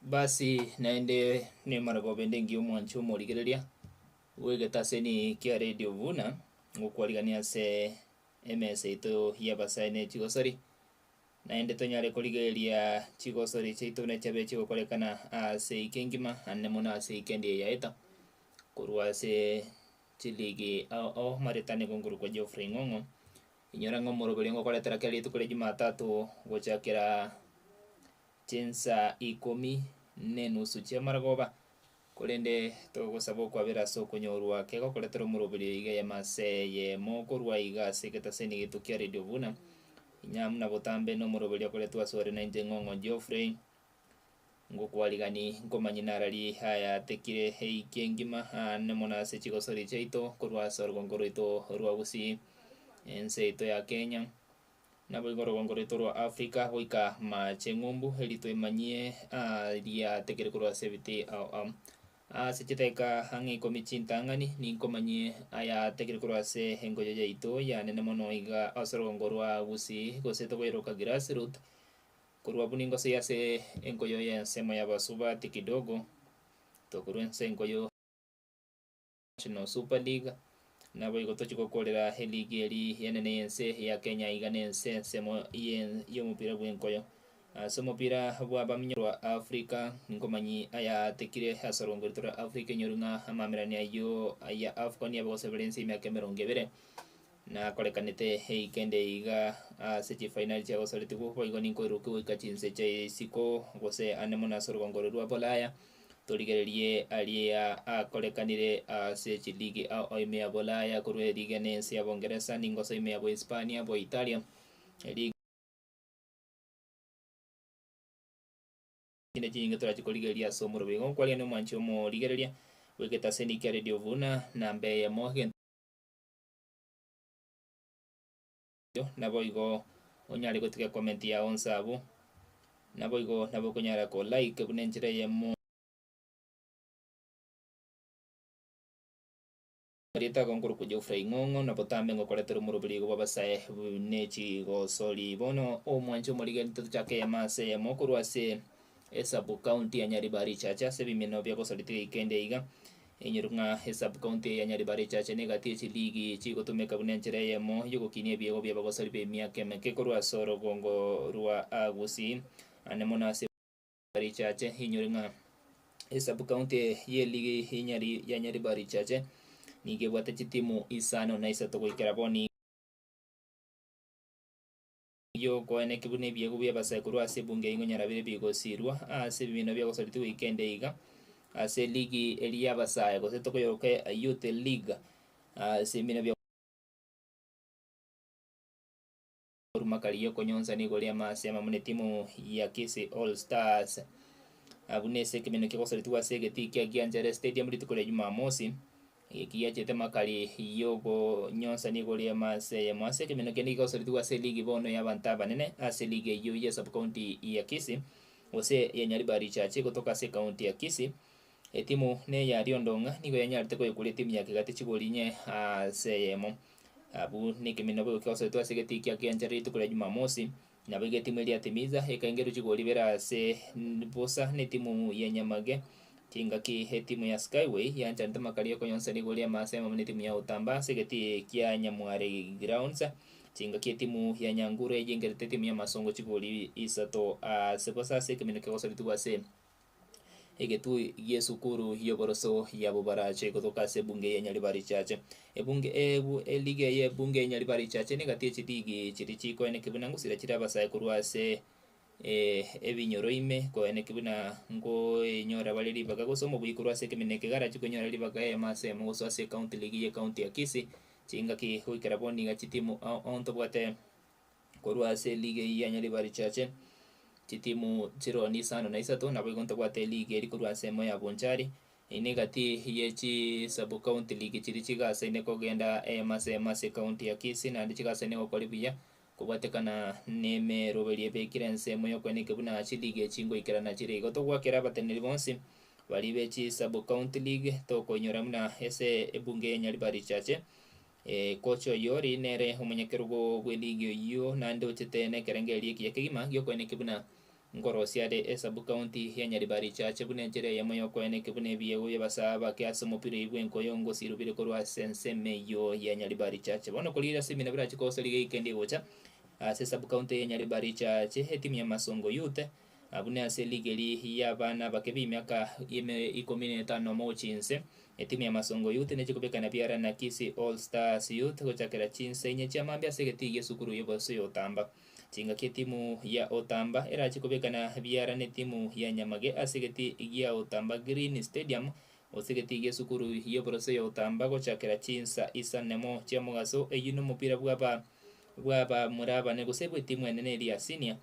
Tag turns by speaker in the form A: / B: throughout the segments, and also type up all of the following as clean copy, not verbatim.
A: Basi naende nemaragoba ende engiya omwanche omorigereria bw'egetaseni kia Radio Vuna, ngokwarigania ase emesa yaito y'abasae ne chigosori, naende tonyare korigereria chigosori chiaito buna chiabeire chigokorekana ase eika engima ande mono ase eika ende yaeta, korwa ase chiligi ao ao amaretani nigo nkorokwa Geoffrey Ng'ong'o, inyora ng'a omoroberio ngokoretera kera rituko ria jumatatu gochakera chinsa ikomi na enusu chi'amarogoba, korende togosaba okwabera ase okonyorwa kegokoretera omoroberio iga eyemo ase eyemo korwa iga ase egetaseni giaito kia Radio Buna, Inyaa buna botambe na omoroberio okoretwa asore nainche Ng'ong'o Geoffrey, ngokwarigani nkomanyie narari ayatekire eiki engima aane mono ase chigosori chiaito korwa ase orogongo rwaito rwa Gusii, ense yaito ya Kenya. Naboigo orogongo rwaito rwa Africa goika maache ng'umbu, eri twemanyie riatekire korwa ase ebiti ao ao. Ase chidakika ang'e ikomi chintang'ani ninkomanyie ayatekire korwa ase engoyo yaito yanene mono iga ase orogongo rwa Gusii gose tokoiroka grassroot, korwa abwo ningoseyie ase engoyo y'ensemo y'abasubati kidogo, tokorwa ense engoyo. National Super League, naboigo tochie gokorera eligi eri enene y'ense ya Kenya iga nense ensemo y'omopira bw'enkoyo. Ase omopira bw'abaminyo rwa Africa nkomanyi ayatekire ase orongo rwaito rwa Africa enyoru ng'a amamerani ayio ya Afcon abagosabera ense emiaka emerongo ebere nakorekanete eika ende iga ase chifainali chiagosaretigwe boigo ninkoirokia goika chinse chia isiko gose ande mono ase orogongo oro rwa Bolaya. Torigererie aria akorekanire ase chiligi ao ime ya Bolaya korwa eligi ene ense ya Bongeresa ningoso ime ya Bohispania, Boitalia, eligi chinde chinyinge torache korigereria ase omorobe. Igo nkwaria nomwanchi omorigereria bw'egetaseni kia Radio Vuna namba eyemo egento Naboigo onyare gotiga ecomment yao inse abwo, naboigo nabo okonyara ko like buna enchera eyemo. Erieta igo nkorokwa Geoffrey Ng'ong'o, na botambe ngokoretera omoroberi igo bw'abasae ne chigosori. Bono omwanche omorigeri tochake eyemo ase eyemo korwa ase Esub county ya Nyaribari Chache ase ebimeno bia gosoreti goika ende iga. Enyoru ng'a esub county eye ya Nyaribari Chache negati ye chiligi chigotumeka buna enchera eyemo yogokinia ebiegwa bia abagosori b'emiaka emeke korwa ase orogongo rwa Gusii ande mono ase Nyaribari Chache. Inyore ng'a esub county ye eligi ya Nyaribari Chache nigo ebwate chitimu isano na isato goikera bono. Y'okoeneki buna ebiegwa bi'abasae korwa ase ebunge eyio ngonyara bire bigosirwa ase ebimino biagosaretigwa goika ende iga ase eligi eria y'abasae gose tokoyoroka Youth League ase ebimino bia Makari y'okonyonsa nigo ria amase amamo netimu ya Kisii All Stars abwo nese ekemino kiagosaretigwa ase egetii kia Gianchere Stadium rituko ria Jumamosi. Eki giachete makari y'okonyonsa nigo riema ase eyemo ase ekemino kende gigosoretigwa ase eligi bono y'abanto abanene ase eligi eyio ye sub-county ya Kisii gose ya Nyaribari Chache gotoka ase ekaunti ya Kisii. Etimu neya Riondong'a nigo yanyarete koyekuria etimu ya Kegati chigori inye ase eyemo. Abwo nekemino boigo kiagosoretwe ase egetii kia Kianchara rituko ria Jumamosi. Naboigo etimu eria ya Timiza ekaingerwa chigori ibere ase bosa netimu ya Nyamage. Chingaki etimu ya Skyway yanchanete amakari okonyonsa rigori amase amamo netimu ya Utamba ase egetii kia Nyamware Grounds. Chingaki etimu ya Nyanguru eyingerete etimu ya Masongo chigori isato ase bosa ase ekemino kegosoretigwa ase Egetui gi'esukuru y'oboroso y'abwo barache gotoka ase ebunge ya Nyaribari Chache. Ebunge ebu eligi eye ebunge ya Nyaribari Chache negati ye chiligi chiria chikoeneki buna ngosira chire abasae korwa ase ebinyoro ime koeneki buna nkoenyora bare ribaga gose omobui korwa ase ekemina eke garachi konyora ribaga eyemo ase eyemo gosoa ase ecounty league ye county ya Kisii chingaki goikera bono iga chitimu ao ao ntobwate. Korwa ase eliigi eyio ya Nyaribari Chache, chitimu chironi isano na isato, naboigo ntobwate eliigi eria korwa ase emo ya Bonchari, eyio negati ye chi sub county league chiria chigasaine kogenda eyemo ase eyemo ase ecounty ya Kisii naende chigasaine gokora buya kobwatekana na emeroberi ebekire ensemo yokoeneka buna chiligi echi ngoikerana chire. Igo togwakera abateneneri bonsi baria be chi sub county league tokoinyora buna ase ebunge ya Nyaribari Chache Kocha oyio ori nere omonyakerogo bw'eligi oyio naende ochete nekerengererio ekiya kegima gi'okoenekia buna Nkorosia are esabu-county ya Nyaribari Chache buna enchera eyemo y'okoeneki buna ebiegwa bi'abasaa bake ase omopira oyio bw'enkoyo ngosirwa korwa ase ensemo eyio ya Nyaribari Chache. Bono korigereria ase emina birache kogosoria geikendi egocha ase esabu-county ya Nyaribari Chache, etimu ya Masongo Youth buna ase eligi eri y'abana abake b'emiaka ime ikomi na etano nomo gochia inse, etimu ya Masongo Youth nechi kobekana biara na Kisii All Stars Youth gochakera chinsa inye chia mambia ase egetii gi'esukuru y'oboso ya Otamba. Chingaki etimu ya Otamba erache kobekana biara netimu ya Nyamage ase egetii gia Otamba Green Stadium gose egetii gi'esukuru y'oboroso ya Otamba gochakera chinsa isanemo chia mogaso. Eyio nomopira bw'aba bw'abamura abane gose bw'etimu enene eria ya senior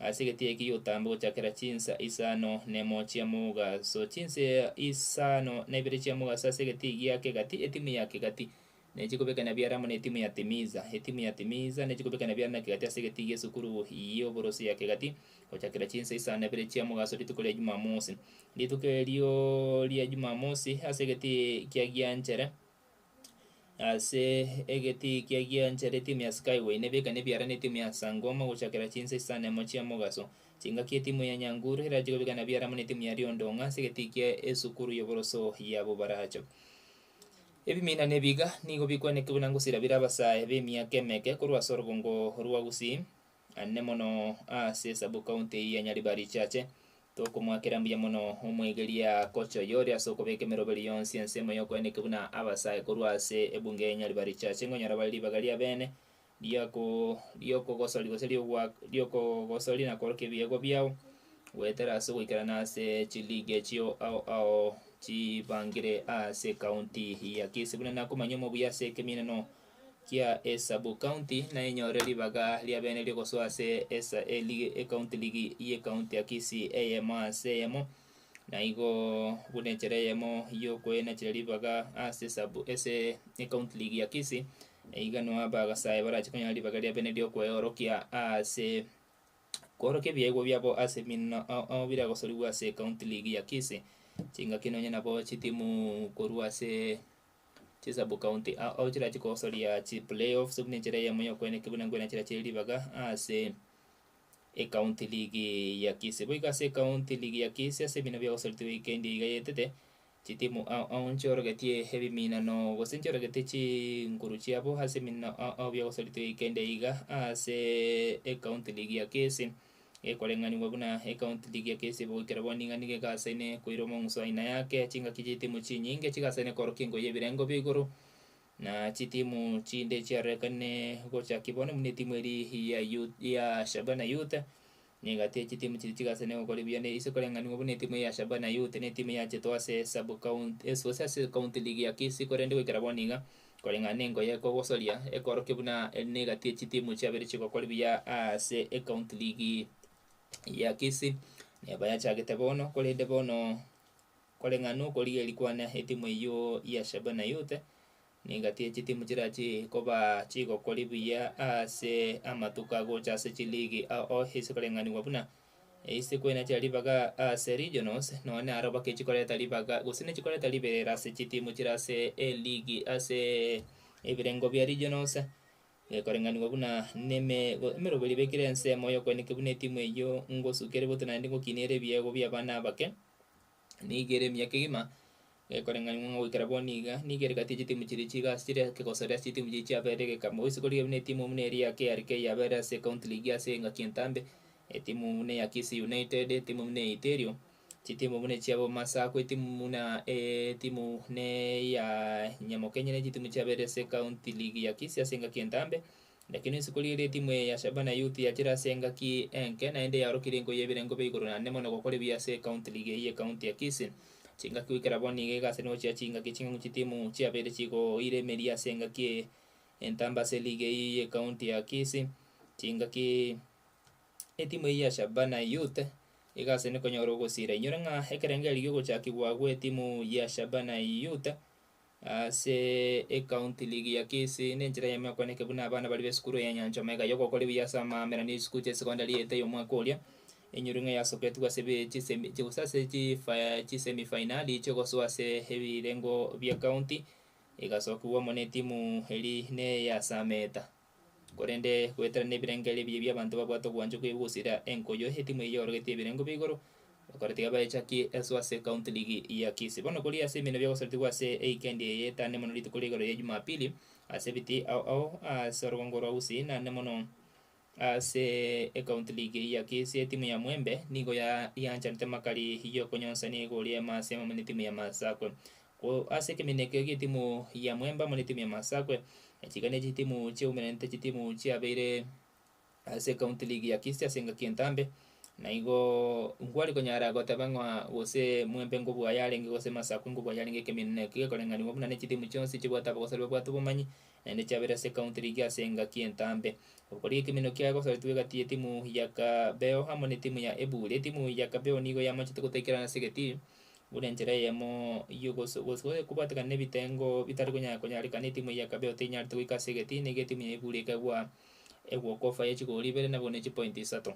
A: ase egetii eki y'Otamba gochakera chinsa isano nemo chia mogaso. Chinsa isano na ibere chia mogaso ase egetii gia Kegati etimu ya Kegati Nechi kobekana biara amo netimu ya Timiza. Etimu ya Timiza nechi kobekana biara na Kegati ase egetii gi'esukuru y'oboroso ya Kegati, gochakera chinsa isano na ibere chia mogaso rituko ria Jumamosi. Rituko erio ria Jumamosi ase egetii kia Gianchere, ase egetii kia Gianchere etimu ya Skyway nebekane biara na etimu ya Sangoma gochakera chinsa isano na emo chia mogaso. Chingaki etimu ya Nyanguru erache kobekana biara amo na etimu ya Riondong'a ase egetii kia esukuru y'oboroso ya Bobaracho. Ebimina na ebiga nigo bikwanekigwe buna ngosira bire abasae b'emiaka emeke korwa ase orogongo rwa Gusii, ane mono ase esabu-county eyio ya Nyaribari Chache. Tokomoakera mbuya mono omwegeria Kocha Oyori ase okobeka emeroberi yonsi ensemo y'okoenekia buna abasae korwa ase ebunge ya Nyaribari Chache nkonyora bare ribaga ria bene riako riokogosori gose riokogosori na korokia ebiegwa biao, goetera ase ogoikerana ase chiligi echio ao ao chibangire ase ecounty ya Kisii. Buna nakomanya omobuya ase ekemineno kia esabu county, naenyore ribaga ria bene riogosoa ase esa eligi ecounty ligi ye ecounty ya Kisii eyemo ase eyemo, na igo buna enchera eyemo yokoenachera ribaga ase esabu ase ecounty league ya Kisii, iga noa abagasae barache konyora ribaga ria bene riokweorokia ase koorokia ebiegwa biabo ase eminwa ao ao biragosorigwe ase ecounty league ya Kisii. Chingaki nonye nabo chitimu korwa ase chisabu county ao ao chirache kogosoria chiplayoffs buna enchera eyemo yokoenekia buna nkoenachera chire ribaga ase Ecounty League ya Kisii. Boigo ase Ecounty League ya Kisii ase ebina biagosoretwe weekend iga yaetete, chitimu ao ao nchiorogetie ebiminano gose nchiorogetie chinguru chiabo ase eminano ao ao biagosoretwe weekend iga ase Ecounty League ya Kisii. Ekoreng'anigwa buna Ecounty League ya Kisii bogoikera bono niga nigo egasaine koira omong'uso aina yake, chingaki chitimu chinyinge chigasaine korokia engoyi y'ebirengo bia igoro. Na chitimu chinde chiarorekane gochakia bono buna etimu eria ya Youth ya Shabana Youth, nigo ati chitimu chiria chigasani gokora buya na ase koreng'anigwa buna etimu ya Shabana Youth na etimu yachetwe ase sub county gose ase county league ya Kisii korende goikera bono iga, koreng'ana na engoya ekogosoria ekorokia buna ere na egati ye chitimu chiabere chigokora buya ase ecounty league ya Kisii, neba yachagete bono korende bono. Koreng'ana nokorigereria kwane etimu eyio ya Shabana Youth nengati ye chitimu chirachi koba chigokori buya ase amatuko agocha ase chiligi ao ao ase koreng'anigwa buna ase kwenachera ribaga ase regionals nonya naro bake chikoreta ribaga gose nechikoreta riberera ase chitimu chire ase eligi ase ebirengo bia regionals Gekoreng'anigwa buna neme emeroberi ebekire ensemo y'okoenekia buna etimu eyio ngosuka ere bote naende ngokina ere ebiegwa bi'abana abake. Nigo ere emiya kegima, gekoreng'anigwa ng'a goikera bono iga, nigo ere gati ye chitimu chiria chigasi chire kegosoria ase chitimu chiria chiabeire egekamo. Gose korigia buna etimu buna eria ya KRK yabeire ase ecounty league ase engaki entambe, etimu buna eya Kisii United, etimu buna eya Iterio, chitimu buna echia Bomasaku, etimu buna etimu buna eya Nyamokenye ne chitimu chiabeire ase ecounty league ya Kisii ase engaki entambe. Lakini ase korigereria etimu eye ya Shabana Youth yachire ase engaki enke naende yaorokirie enko y'ebirengo bia igoro naende mono gokora ebuya ase ecounty league eyio y'ecounty ya Kisii. Chingaki goikera bono nigo egasi nigo chia chingaki ching'u chitimu chiabeire chigoira emeria ase engaki eye entambe ase eleague eyio y'ecounty ya Kisii. Chingaki etimu eyio ya Shabana Youth egase konyora ogosira. Inyora ng'a ekerengerio giogochakigwa gw'etimu ya Shabana Youth Ase ecounty league ya Kisii nenchera eyemo ekweneke buna abana baria b'esukuru ya Nyanchoma iga yogokora buya ase amaamera na esukuru chia secondary yaito ya omwaka oria, enyoro ng'a yasoketwe ase be chisemi gose ase chifa chisemi fainali chiogosoa ase ebirengo bia county, egasokigwa amo na etimu eria ne ya Sameta. Korende goetera nebirengererio ebiya bi'abanto babwate ogwancha kw'ebi gosira enkoyo etimu eyio yaorogetie ebirengo bia igoro, bakora tiga baechakie eso ase County League ya Kisii. Bono koria ase eminwa biagosaretigwe ase eikendi eye etane mono rituko ria igoro ria Jumapili, ase ebitii ao ao ase orogongo rwa Gusii naende mono ase Ecounty League ya Kisii etimu ya Mwembe nigo yanchanete makari yokonyonsania igoro y'emasi amo netimu ya Masakwe. Ko ase ekeminwa ekio gi'etimu ya Mwembe amo netimu ya Masakwe, chiga ne chitimu chiaumeranete chitimu chiabeire ase Ecounty League ya Kisii ase engaki entambe, na igo nkware konyara goteba ng'a gose Mwembe nkobua yarenge gose Masakwe nkobua yarenge ekeminwa ekio gekoreng'anigwa buna ne chitimu chionsi chibwate abagosori babwate obomanyi, naende chiabeire ase Ecounty League ase engaki entambe. Okoria ekeminwa kiaye gosoretwe egati y'etimu ya Kabeo amo netimu ya Eburi. Etimu ya Kabeo nigo yamachete gotaikerana ase egetii, Buna enchera eyemo y'okobwatekana nebitengo bitari konyara konyarekana, etimu ya Kabeo tenyarete goika ase egetii, nigo etimu ya Eburi ekegwa egwokofa ye chigori ibere nabo ne chipointi isato.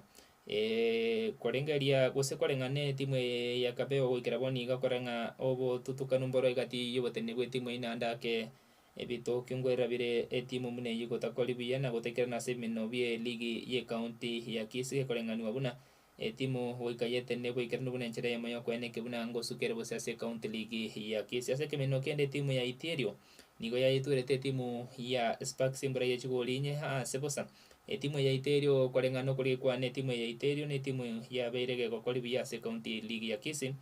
A: Korengereria gose koreng'ana etimu eye ya Kabeo goikera bono iga kore ng'a obotutukanu mboro egati y'oboteneneri bw'etimu eyio naende ake ebitoki nkoirera bire etimu buna eyio gotakori buya na gotaikerana ase ebiminwa bie ligi y'ecounty ya Kisii ekoreng'aniwa buna Etimu goika yetene boikeranu buna enchera eyemo y'okoeneki buna ngosuka ere bosio ase County League ya Kisii. Ase ekemenwa kende etimu ya Itierio nigo yayetwerete etimu ya Sparks embura ye chigoli inye aase bosa. Etimu ya Itierio koreng'ana nokoria kwane etimu ya Itierio netimu yabeire gegokori buya ase County League ya Kisii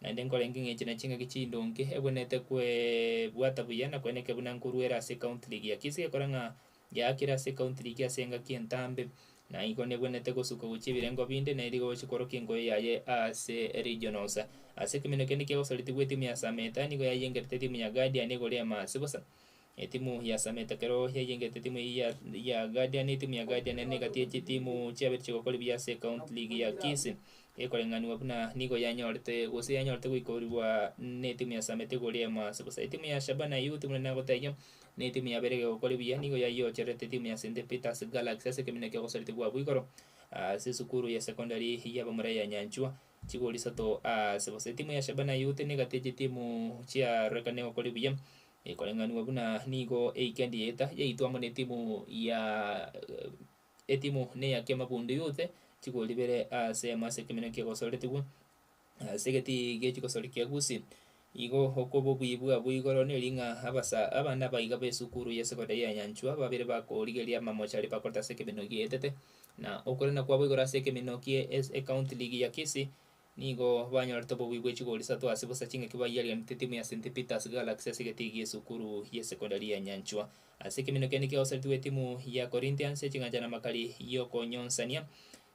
A: naende nkorenge ng'encho na chingaki chindonge ebwenerete kwebwata buya na koenekia buna nkorwera ase County League ya Kisii gekora ng'a Yaakire ase County League ase engaki entambe, na igo nebwenerete gosuka gochia ebirengo binde, na erigo gochia kworokia enkoyo yaye ase Regionals. Ase ekeminwa kende kiagosaretigwe etimu ya Sameta nigo yayengerete etimu ya Guardian igoro y'amaase bosa. Etimu ya Sameta kero yayengerete etimu eyio ya ya Guardian, etimu ya Guardian ere negati ye chitimu chiabere chigokora buya ase County League ya Kisii, ekoreng'anigwa buna nigo yanyorete gose yanyorete goikorigwa netimu ya Sameta igoro y'amaase bosa. Etimu ya Shabana Youth buna nagotebia. Na etimu yabere egokora buya nigo yayiochererete etimu ya St Peters Galaxy ase ekeminwa kia ogosaretigwa abwo igoro ase esukuru ya secondary y'abamura ya Nyanchwa chigori isato ase bosa. Etimu ya Shabana Youth negati chitimu chiarorekane gokora buya ekoreng'anigwa buna nigo eikendi yaeta yaitwa amo netimu ya etimu neya Kiamabundu Youth chigori ibere ase emo ase ekeminwa kia ogosaretigwa. Ase egetii gie chigosori kia Gusii, igo okoba obuya bwabo igoro neri ng'a abasa abana abaiga b'esukuru ya secondary ya Nyanchwa babere bakorigeria amamocho aria bakorete ase ekeminwa gietete, na okorena kwabo igoro ase ekeminwa kie es ecounty league ya Kisii, nigo banyorete obobuya bwe chigori isato ase bosa chingaki bayiariganete etimu ya St Peters Galaxy ase egetii gie esukuru ya secondary ya Nyanchwa. Ase ekeminwa kende kiagosaretigwe etimu ya Corinthians eching'ancha na amakari y'okonyonsania,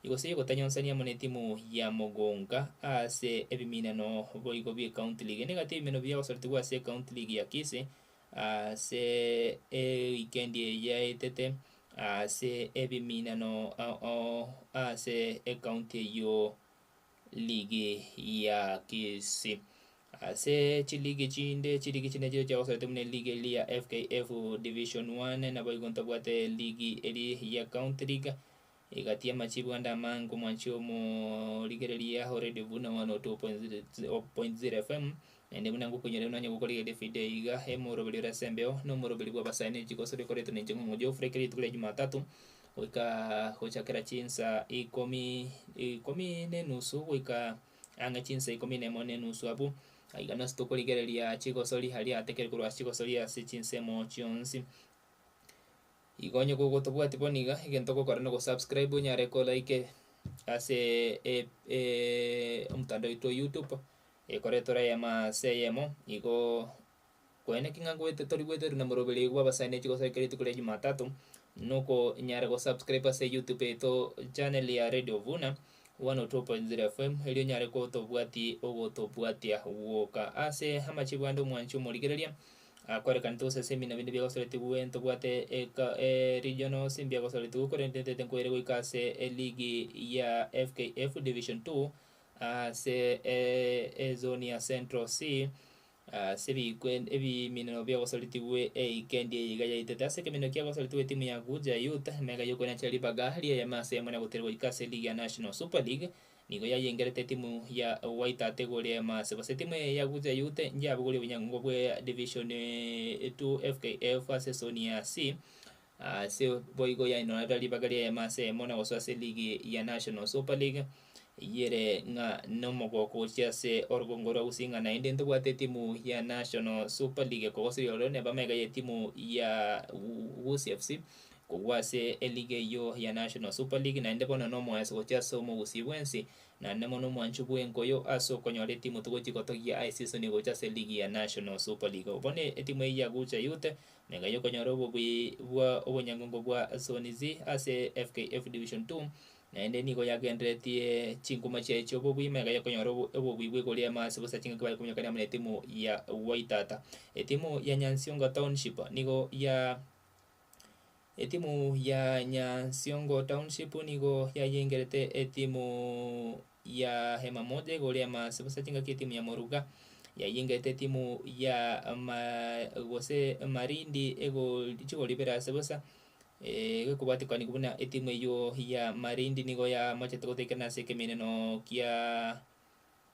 A: Gose gotanyonsania amo netimu ya Mogonga ase ebiminano boigo bie County League. Negati ebimino biagosaretigwe ase County League ya Kisii ase ewikendi eye yaetete ase ebiminano ao ao ase ecounty eyio ligi ya Kisii. Ase chiligi chinde, chiligi chinde chiria chiagosaretwe buna eligi eria ya FKF Division One naboigo ntobwate eligi eria ya County League. Egati y'amachibu ande amange omwanchi omorigereria o Radio Buna 102.0 FM, naende buna ngokonyora buna onye gokorigereria efidio eye iga, emoroberi ore ase embeo, na omoroberi bw'abasae ne chigosori okoretwa na inche ng'o Geoffrey kera rituko ria Jumatatu, goika gochakera chinsa ikomi ikomi na enusu goika ang'e chinsa ikomi na emo na enusu abwo, aiga nase tokorigereria chigosori aria atekire korwa ase chigosori ase chinsemo chionsi. Igo onye gogotobwati bono iga, egento ogokora na gosubscribe onyare ko like ase omotandao oito o YouTube, ekore tore eyemo ase eyemo, igo koeneki ng'a ngoete tori goeterwa na moroberi bwa abasani ne chigoso ekero rituko ria jumatatu, nokonyara gosubscribe ase YouTube yaito channel ya Radio Vuna, 102.0 FM, erio onyare gotobwati ogotobwatia gwoka. Ase amachibu ande omwanchi omorigereria. Akorekanete gose ase eminwa binde biagosoretigwe ntobwate eka regionals mbiagosoretigwe korende ntete nkoire goika ase eligi ya FKF Division 2 ase ezone ya Central C ase ebikwe ebiminwa biagosoretigwe eikendi eye iga yaitete ase ekeminwa kiagosoretigwe etimu ya Guja Youth mega yokoinachera ribaga ri'eyemo ase eyemo na gotiira goika ase eligi ya National Super League. Nigo yayengerete etimu ya Waitate igoro y'Emasi. Gose etimu eye ya Guja Youth njabogorie obonyangongo bwe Division 2 FKF ase esoni ya C. Ase boigo yainora ribaga ri'eyemo ase eyemo na gosoa ase eligi ya National Super League, eyio ere ng'a nomogoko gochia ase orogongo rwa Gusii ng'a naende ntobwate etimu ya National Super League ekogoseria ororo neba amaiga y'etimu ya Gusii FC kogwa ase eligi eyio ya National Super League naende bono nomoeso gochia ase omogusii bwensi Naende mono omwancho bw'enkoyo ase okonyora etimu togochia gotogia aye season egocha ase eligi ya National Super League. Bono etimu eyio ya Gucha Youth nigo yokonyora obobui bwa obonyangongo bwa Zone Z ase FKF Division 2 naende nigo yagenderetie chinkuma chiaye chi'obobui magega yokonyora obobui bwa igoro y'amase bosa chingaki bare kominyokania amo netimu ya Waitata. Etimu ya Nyansiongo Township nigo ya. Etimu ya Nyansiongo Township nigo yayengerete etimu ya Hema Moja igoro y'amase bosa chingaki etimu ya Moruga yayengerete etimu ya ma gose Marindi egori chigori ibere ase bosa gekobwatikani buna etimu eyio ya Marindi nigo yamochete gotaikera ase ekemeneno kia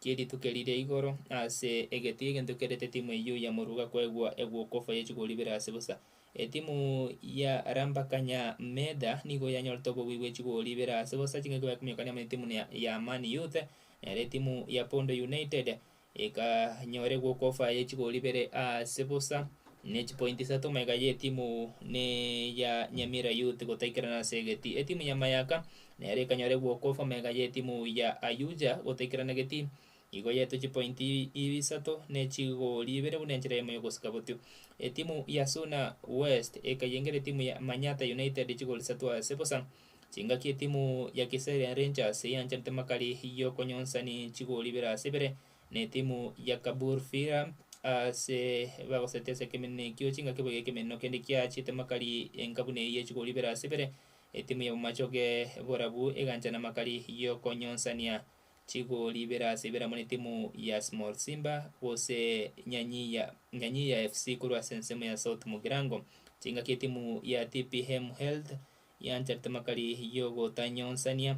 A: Kie rituko eri ria igoro ase egetii egento kerete etimu eyio ya moruga koegwa egwokofa ye chigori ibere ase bosa. Etimu ya Rambakanya Meda nigo yanyorete obobui bwe chigori ibere ase bosa chingaki bakominyokania amo netimu ya Amani Youth, nere etimu ya Pondo United ekanyora egwokofa ye chigori ibere ase bosa ne chipointi isato magega y'etimu ne ya Nyamira Youth gotaikerana ase egetii. Etimu ya Mayaka nere ekanyora egwokofa magega y'etimu ya Ayuja gotaikerana getii, igo yaetwe chipointi isato ne chigori ibere buna enchera eyemo y'ogosika botio. Etimu ya Suna West ekayengera etimu ya Manyatta United chigori isato ase bosa. Chingaki etimu ya Kiserian Rangers yanchanete makari y'okonyonsani chigori ibere ase ibere na etimu ya Kabul Fira ase bagosete ase ekemeneno ekio chingaki boigo ekemeneno kende kiachete makari enka buna eyio ye chigori ibere ase ibere, etimu ya Bomachoge Borabu eganchana makari y'okonyonsania chigori ibere ase ibere amo netimu ya Small Simba gose Nyanyiya Nyanyiya FC korwa ase ensemo ya South Mugirango. Chingaki etimu ya TPM Health yancharete makari y'ogotanyonsania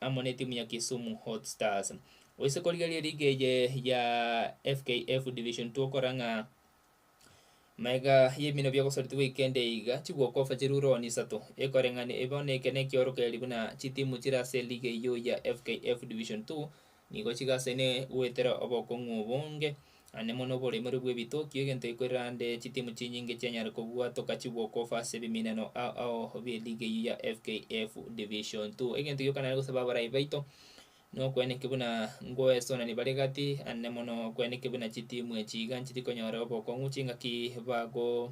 A: amo netimu ya Kisumu Hot Stars. Oise korigereria eligi eye ya FKF Division 2 okora ng'a magega y'ebino biagosoretigwa goika ende iga, chigwokofa chirure one isato, ekoreng'ana bono eke nekiorokererio buna chitimu chire ase eligi eyio ya FKF Division 2 nigo chigasaine goetera obokong'u obonge, naende mono oboremori bw'ebitoki, egento gekorera ande chitimu chinyinge chianyare kobwatoka chigwokofa ase ebimineno ao ao bi'eligi eyio ya FKF Division 2. Egento gioka nare gosaba abarai baito, Nokweneki buna ngoesonani bare gati, ande mono okweneki buna chitimu echi iga nchiri konyora obokong'u chingaki bago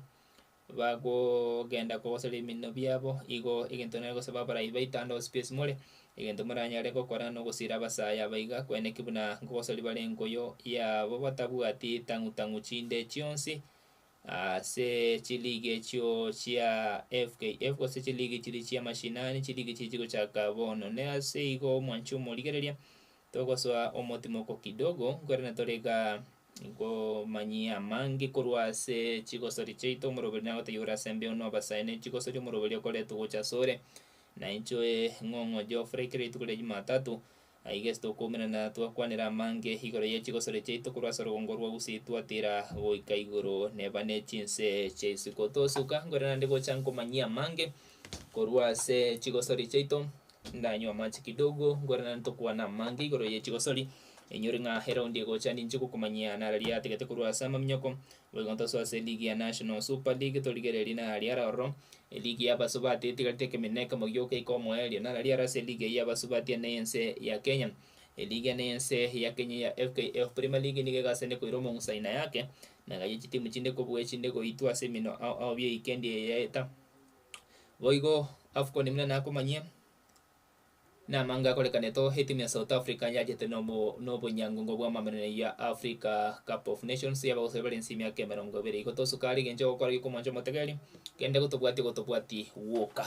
A: bagogenda kogoseria eminwa biabo, igo egento nere gosaba abarai baito ande onsi pi ase more, egento moranyare gokora nogosira abasae aba iga, kweneki buna ngogoseria bare enkoyo yabo batabwati tang'u tang'u chinde chionsi. Ase chiligi echio chia FKF gose chiligi chiria chia mashinani, chiligi chiria chigochaka bono. Ne ase igo omwanchi omorigereria, togosoa omotimoko kidogo, nkorende tore igaa nkomanyia amange korwa ase chigosori chiaito, omoroberi nagotebia ore ase embeo nobasae ne chigosori omoroberi okoretwa gocha asore, na inchoe ng'ong'o Geoffrey kera rituko ria jumatatu, Aiga ase tokoumerana twakwanera amange igoro ye chigosori chiaito korwa ase orogongo rwa Gusii twatira goika igoro neba ne chinse chia isiko. Tosuka nkore naende gocha nkomanyie amange korwa ase chigosori chiaito, ndanywe amache kidogo nkore naende tokwane amange igoro ye chigosori, inyore ng'a eraundi egocha ninche gokomanyia nararia atagete korwa ase amaminyoko. Boigo ntosoe ase eligi ya National Super League torigererie naria are ororo, eligi y'abasubati etigarete ekeminwa ekemo gioka ike omoerio nararia are ase eligi eyio y'abasubati ene y'ense ya Kenya. Eligi ene y'ense ya Kenya ya FKF Premier League nigo egasende koira omong'uso aina yake, magega ye chitimu chinde kobua echinde goitwa ase eminwa ao ao bi'eikendi eye yaeta. Boigo Afcon buna nakomanyia. Namange akorekanete oo etimu ya South Africa yachete nobo nobonyangongo bw'amamerano ya Africa Cup of Nations y'abagosori bare inse y'emiaka 20. Igo tosuka are gencho ogokora giokomoancha omotegereri, kende gotobwati gotobwati gwoka.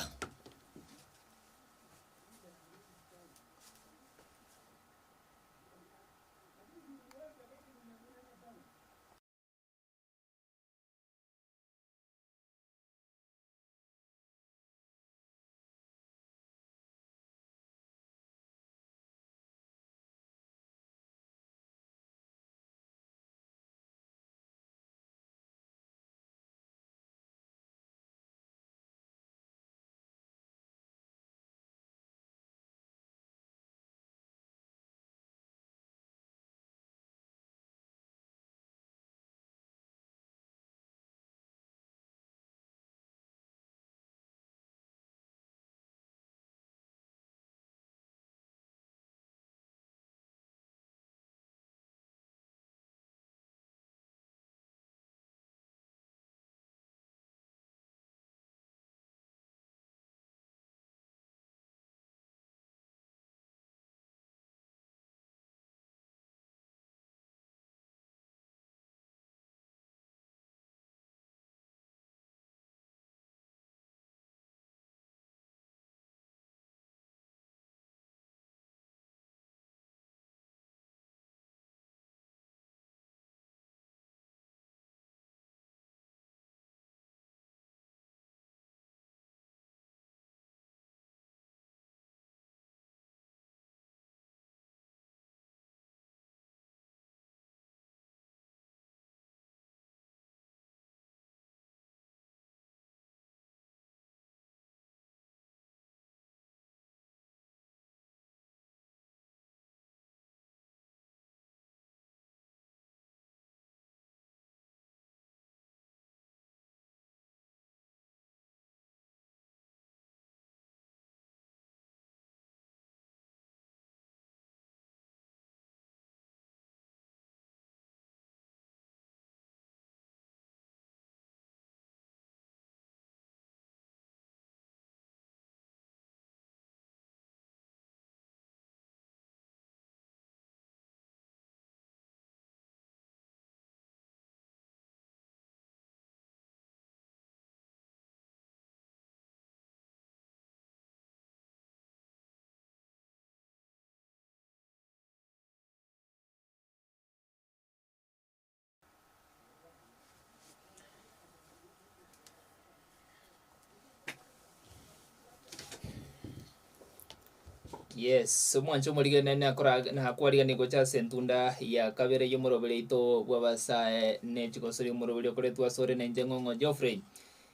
A: Yes, omwanche omorigene nakora nakwariganirie gocha ase entunda ya kabere y'omoroberi oito bw'abasae ne chigosori omoroberi okoretwa asore na inche ng'ong'o Geoffrey.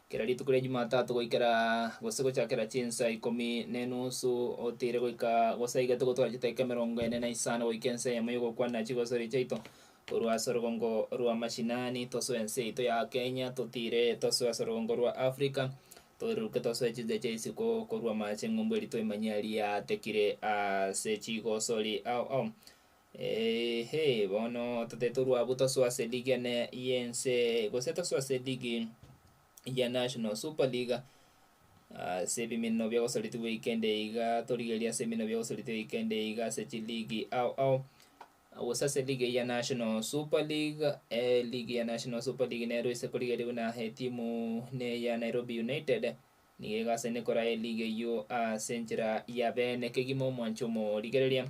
A: Kera rituko ria Jumatatu goikera gose gochakera chinsa ikomi na enusu otiire goika gose aigete gotwara chidakika emerongo ene na isano goika ensa eyemo y'ogokwana chigosori chiaito korwa ase orogongo rwa mashinani tosoe ense yaito ya Kenya totiire tosoe ase orogongo rwa Africa toiruruke tosoe chinse chia isiko korwa amache eng'umbu eria toimanyie aria yaatekire ase chigosori ao ao. Eeh bono totete torwe abwo tosoe ase eligi ene y'ense gose tosoe ase eligi ya National Super League ase ebiminno biagosoretigwe weekend eye iga torigererie ase ebiminno biagosoretigwe weekend eye iga ase chiligi ao ao. Gose ase eligi ya National Super League, eligi ya National Super League nero ase korigereria buna etimu neya Nairobi United nigo egasene koraa eligi eyio ase enchera ya bene kegima omwancho omorigereria.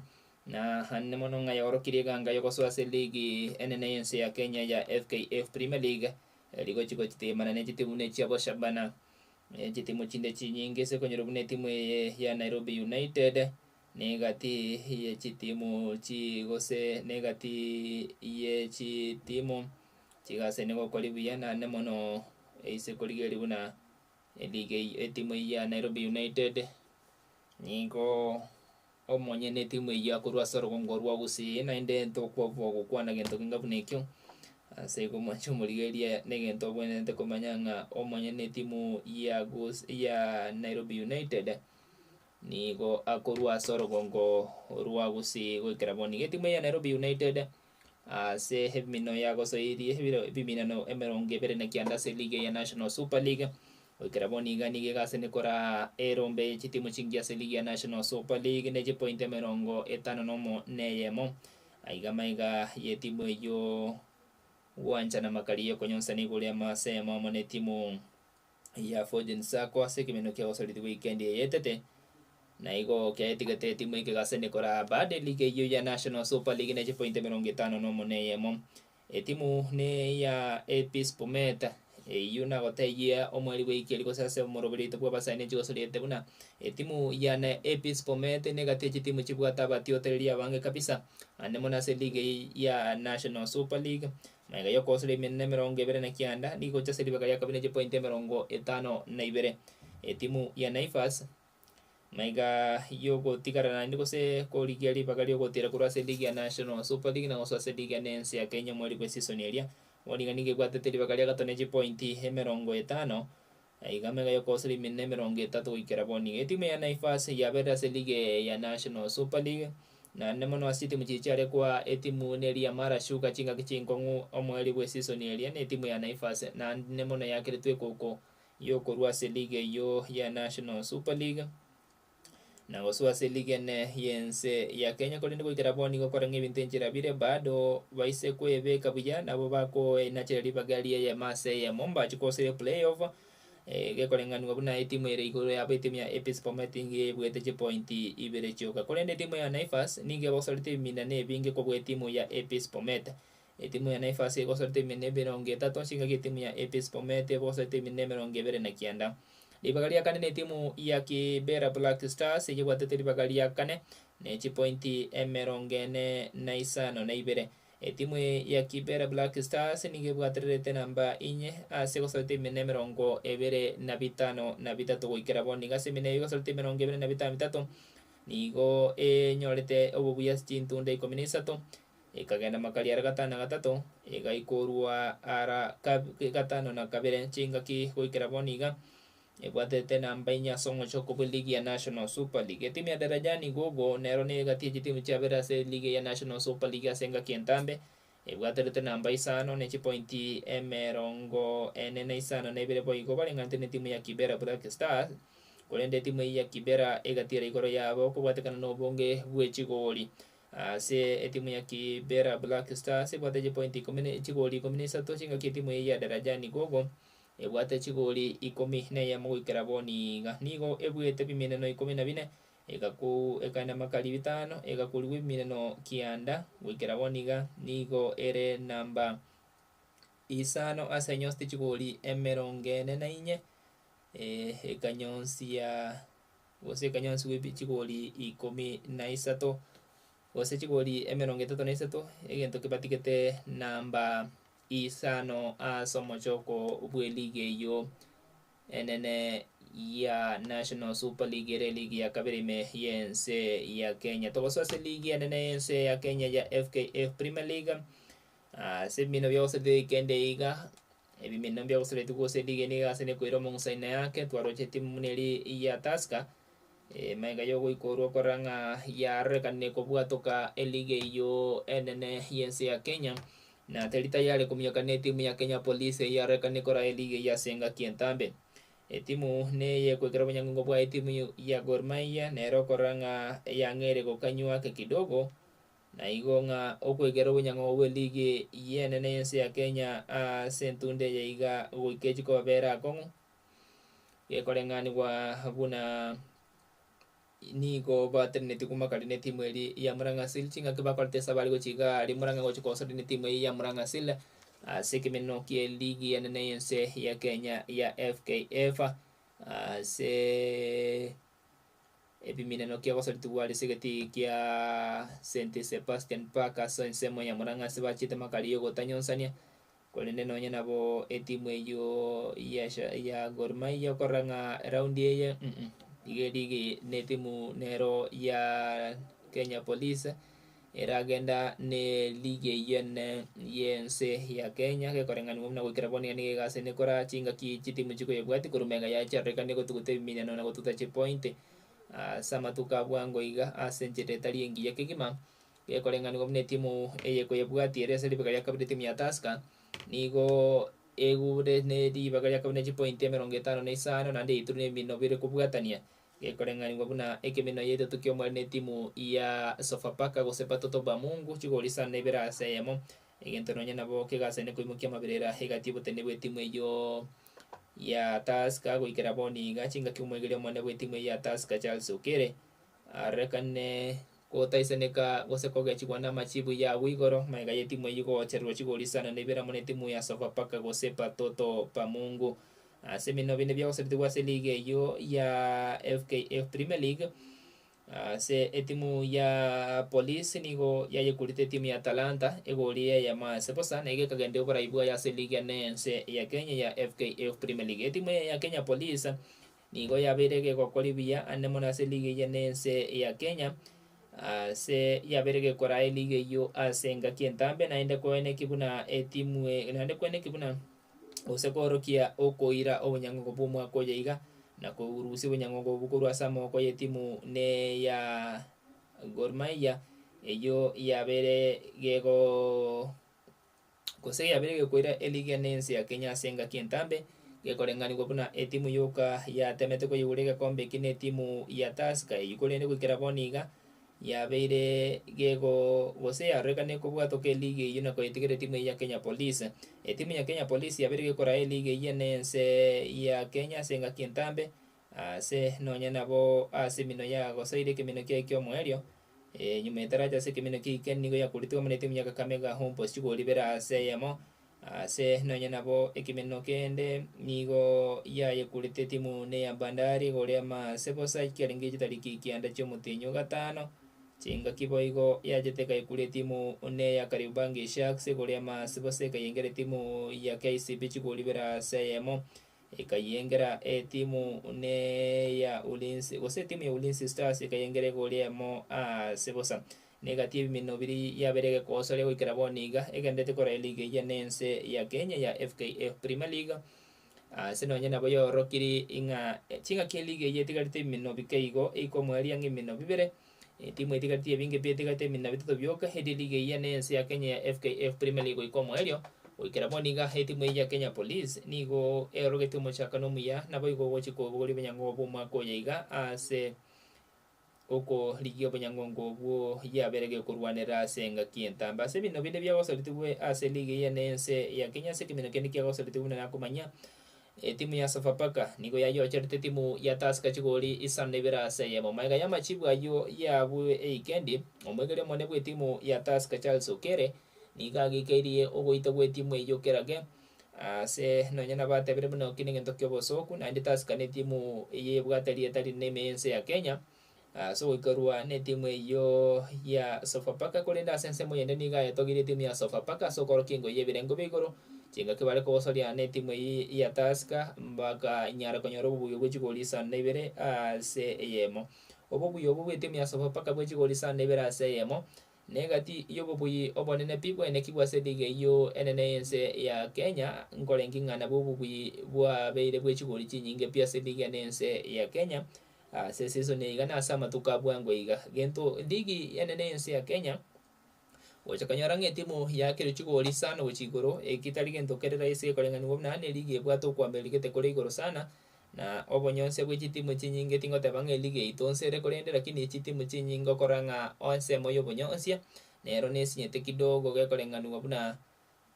A: Na ande mono ng'a yaorokirie eganga yogosoa ase eligi enene y'ense ya Kenya ya FKF Premier League rigochi gochitemana ne chitimu buna echia Shabana ne chitimu chinde chinyinge ase okonyora buna etimu eye ya Nairobi United Negati ye chitimu chi gose negati ye chitimu chigasene gokori buya naende mono eise korigereria buna eligi eyio etimu eyio ya Nairobi United nigo omonyene etimu eyio akorwa ase orogongo rwa Gusii naende ntokwabua gokwana gento kenge buna ekio, ase igo mwanche omorigereria na egento obwenerete komanya ng'a omonyene etimu ya gus ya Nairobi United. Nigo akorwa ase orogongo rwa Gusii goikera bono. Nigo etimu ya Nairobi United ase emino yagosoirie ebiro ebiminano emerongo ebere na kianda ase eligi ya National Super League. Goikera bono iga nigo egasene koraa erombe ye chitimu chingiya ase eligi ya National Super League ne chipointi emerongo etano nomo na eyemo. Aiga maiga y'etimu eyio gwanchana makari y'okonyonsana igoro y'amase amo amo netimu ya Fortune Sacco ase ekebindo kia gosoreti weekend eye etete, na igo kiaetigete etimu eke gasene koraa bado eligi eyio ya National Super League ne chipoint emerongo etano na omo na eyemo. Etimu ne ya APS Bomet eyio nagotebia omweri bwa ekieri gose ase omoroberi oito bwa abasae ne chigosoriete buna etimu ya na APS Bomet negati ye chitimu chibwate abatiotereri abange kabisa ande mono ase eligi eye ya National Super League. Magega y'okoosera emenene emerongo ebere na kianda, nigo gocha ase ribaga ria kabere ne chipointi emerongo etano na ibere. Etimu ya Naivas, magega y'ogotigara naende gose korigia ribaga ri'ogotiira korwa ase eligi ya National Super League na gosoa ase eligi ene y'ense ya Kenya omweri bw'esisoni eria, bono iga nigo ebwatete ribaga ria gatato ne chipointi emerongo etano, na iga magega y'okoosera emenene emerongo etato goikera bono iga. Etimu ya Naivas yaberire ase eligi eye ya National Super League. Naende mono ase chitimu chiria chiare koa etimu neria ya Mara Sugar chingaki chinkong'u omoerio bw'esisoni eria na etimu ya Naivas naende mono yakeretwe ekoko yokorua ase eligi eyio ya National Super League na gosoa ase eligi ene y'ense ya Kenya korende goikera bono nigo kore ng'a ebinto enchera bire bado baise kwebeka buya nabo bakoenachera ribaga ri'eyemo ase eyemo mbache kosoa eplay off Gekoreng'anigwa buna etimu ere igoro yabo etimu ya APS Bomet nigo ebuete chipointi ibere chioka. Korende etimu ya Naivas nigo ebosorete ebiminano ebinge kobua etimu ya APS Bomet. Etimu ya Naivas egosorete ebiminano emerongo etato chingaki etimu ya APS Bomet ebosorete ebiminano emerongo ebere na kianda. Ribaga ria kane netimu ya Kibera Black Stars eyio ebwatete ribaga ria kane ne chipointi emerongo ene na isano na ibere. Etimu ya Kibera Black Stars nigo ebwatererete namba inye ase gosorete emina emerongo ebere na bitano na bitato goikera bono. Nigo ase emina eyio egosorete emerongo ebere na bitano bitato nigo enyorete obobuya ase chintunda ikomi na isato, ekagenda makari ara gatano na gatato, egaikorwa ara gatano na kabere chingaki goikera bono iga. Ebwatete namba inye ase omochoko bw'eligi ya National Super League. Etimu ya Darajani Gogo nero negati ye chitimu chiabere ase eligi ya National Super League ase engaki entambe. Ebwaterete namba isano ne chipointi emerongo ene na isano na ibere boigo bareng'anete netimu ya Kibera Black Stars. Korende etimu eyio ya Kibera egatiera igoro yabo kobwatekana nobonge bwe chigori. Ase etimu ya Kibera Black Stars ebwate chipointi ikomi na chigori ikomi na isato chingaki etimu eyio ya Darajani Gogo Ebwate chigori ikomi na eyemo goikera bono iga. Nigo ebuete ebimeneno ikomi na bine, egaku ekaenda amakari bitano, egakurigwa ebimeneno kianda, goikera bono iga nigo ere namba isano ase enyosete chigori emerongo ene na inye, ekanyonsia. Gose ekanyonsigwa ebi chigori ikomi na isato, gose chigori emerongo etato na isato, egento kebatigete namba isano ase omochoko bw'eligi eyio enene ya National Super League ere eligi ya kabere ime y'ense ya Kenya. Togosoa ase eligi enene y'ense ya Kenya ya FKF Premier League, ase ebimino bia gose kende iga. Ebimino mbiagoseretigwe gose elige nigo ase nekoira omong'usaine yake, twaroche etimu buna eria ya Tusker, magega yogoikorwa korora ng'a yarorekanire kobwatoka eligi eyio enene y'ense ya Kenya, na teri tayari kominyoka na etimu ya Kenya Police eyio yarorekanire koraa eligi eyio ase engaki entambe. Etimu neye ekoikera obonyangongo bwaye etimu ya Gor Mahia nere okorora ng'a yang'eire gokanywa ake kidogo, Na igo ng'a okwegera obonyang'ao bw'eligi y'enene y'ense ya Kenya ase entunda eye iga goika echi kobabera akong'u, gekoreng'anigwa buna nigo bateneneti komakari netimu eria ya Murang'a Seal chingaki bakorete esabari gochia iga aria Murang'a gochia kogosoria netimu eyio ya Murang'a Seal ase ekemeneno ki'eligi enene y'ense ya Kenya ya FKF ase. Ebimineno kiagosaretigwe ase egetii kia St. Sebastian Park ase ensemo ya Murang'a ase bachiete makari y'ogotanyonsania, korende nonye nabo etimu eyio ya Gor Mahia okorora ng'a eraundi eye mm iga erigi netimu nero ya Kenya Police eragenda ne ligi eyio ene y'ense ya Kenya gekoreng'anigwa buna goikera bono iga nigo egasi ene kora chingaki chitimu chikoyebwatia korwa magega yaye chiarorekane gotuguta ebimineno na gotuguta chipoint ase amatuko a bwango iga ase enchera etari engiya kegima, gekoreng'anigwa buna etimu eye ekoyebwatia ere ase ribaga ria kabere etimu ya Tusker, nigo egure ne ribaga ria kabere ne chipoint emerongo etano na isano naende eiturwe na ebimineno bire kobwatania. Gekoreng'anigwa buna ekeminwa y'etato ki'omweri netimu ya Sofapaka gose Batoto ba Mungu, chigori isano na ibere ase eyemo. Egento nonya nabo kegasene koimokia amaberera egati y'oboteneneri bw'etimu eyio ya Tusker goikera bono iga. Chingaki omoegeria omonene bw'etimu eyio ya Tusker Charles Okere arorekane gotaisaneka gose kogechigwa namachibu yagwo igoro magega y'etimu eyio gochererwa chigori isano na ibere amo netimu ya Sofapaka gose Batoto ba Mungu. Ase eminwa binde biagoseretigwe ase eligi eyio ya FKF Premier League, ase etimu ya Police nigo yayekurete etimu ya Talanta egori eyemo ase bosa na igo ekagenderia oborai bwaye ase eligi ene ense ya Kenya ya FKF Premier League. Etimu eye ya Kenya Police nigo yabeire egokora buya ande mono ase eligi eye ene ense ya Kenya, ase yabeire egekoraa eligi eyio ase engaki entambe naende koeneki buna etimu naende koeneki buna. gose koorokia okoira obonyang'ongo bw'omwaka oyo iga, na korusia obonyang'ongo obwo korwa ase amaboko y'etimu ne ya Gor Mahia, eyio yabeire gegoo gose yabeire gekoira eligi ene ense ya Kenya ase engaki entambe, gekoreng'anigwa buna etimu yoka yatemete koyeura egekombe eke na etimu ya Tusker eyio korende goikera bono iga. Yabeire gego gose yarorekane kobwatoka eligi eyio na koyetigera etimu eyio ya Kenya Police. Etimu ya Kenya Police yabeire gekoraa eligi eyio ene ense ya Kenya ase engaki entambe ase nonya nabo ase eminwa yagosoire ekemino kiaye kiomoerio nyuma etaracha ase ekemino kia ike nigo yakoritwe amo netimu ya Kakamega Homeboyz chigori ibere ase eyemo. Ase nonya nabo ekemeneno kende nigo yayekurete etimu neya Bandari igoro y'amaase bosa kiarenge chitariki kianda chi'omotienyi o gatano, chingaki boigo yachete ekayekura etimu neya Kariobangi Sharks igoro y'amaase bosa ekayengera etimu ya KCB chigori ibere ase eyemo, ekayengera etimu neya Ulinzi gose etimu ya Ulinzi Stars ekayengera egori eyemo ase bosa. Negati y'ebimino biria yabere egekoosoria goikera bono iga, egenderete korora eligi eyio nense ya Kenya ya FKF Premier League, ase nonye nabo yorokiri ing'a chingaki eligi eyio etigarete ebimino bike igo ekomoeria ng'a ebimino bibere, etimu etigareti ebinge pi etigarete ebimino bitato bioka, erio eligi eyio nense ya Kenya ya FKF Premier League goika omoerio, goikera bono iga etimu eyio ya Kenya Police nigo erogete omochakano omuya naboigo ogochia kobogoria obonyang'o bw'omwaka oyo iga ase. Okorigia obonyangongo obwo yabere gekorwanera ase engaki entambe. Ase ebinto binde biagosaretigwe ase eligi eye na ense ya Kenya ase ekeminto kende kiagosaretigwe buna nakomanya, etimu ya Sofapaka nigo yayocherete etimu ya Tusker chigori isano na ibere ase eyemo. Magega y'amachibu ayio yabwe eikendi, omoigeria omonene bw'etimu ya Tusker Charles Okere nigo agikeirie ogoita gw'etimu eyio kerage. Ase nonya nabatebire buna eki negento ki'obosooku, naende Tusker netimu eye ebwate rieta rinene ime y'ense ya Kenya, ase ogoikerwa netimu eyio ya Sofapaka korende ase ensemo eyende nigo ayetogirie etimu ya Sofapaka ase okorokia engo y'ebirengo bia igoro, chingaki bare kogosoria netimu eyio ya Tusker bakanyara konyora obobuya bwe chigori isano na ibere ase eyemo. Obobuya obwo bw'etimu ya Sofapaka bwe chigori isano na ibere ase eyemo, Na egati y'obobui obonene pi bwaenekigwe ase eliga eyio enene y'ense ya Kenya, nkorenge ng'a nabwo obobui bwabeire bwe chigori chinyinge pi ase eliga ene y'ense ya Kenya, ase esisoni eye iga na ase amatuko a bwango iga. Gento ligi enene y'ense ya Kenya, gocha konyora ng'a etimu yaakirwe chigori isano gochia igoro, eki tari gento kere rahisi gekoreng'anigwa buna neligi ebwate okoamererigete gete kore igoro sana, Na obonyonsi bwe chitimu chinyinge tingoteba ng'a eligi yaito onsi ere korende lakini chitimu chinyinge okorora ng'a ensemo y'obonyonsia nero nesinyete kidogo gekoreng'anigwa buna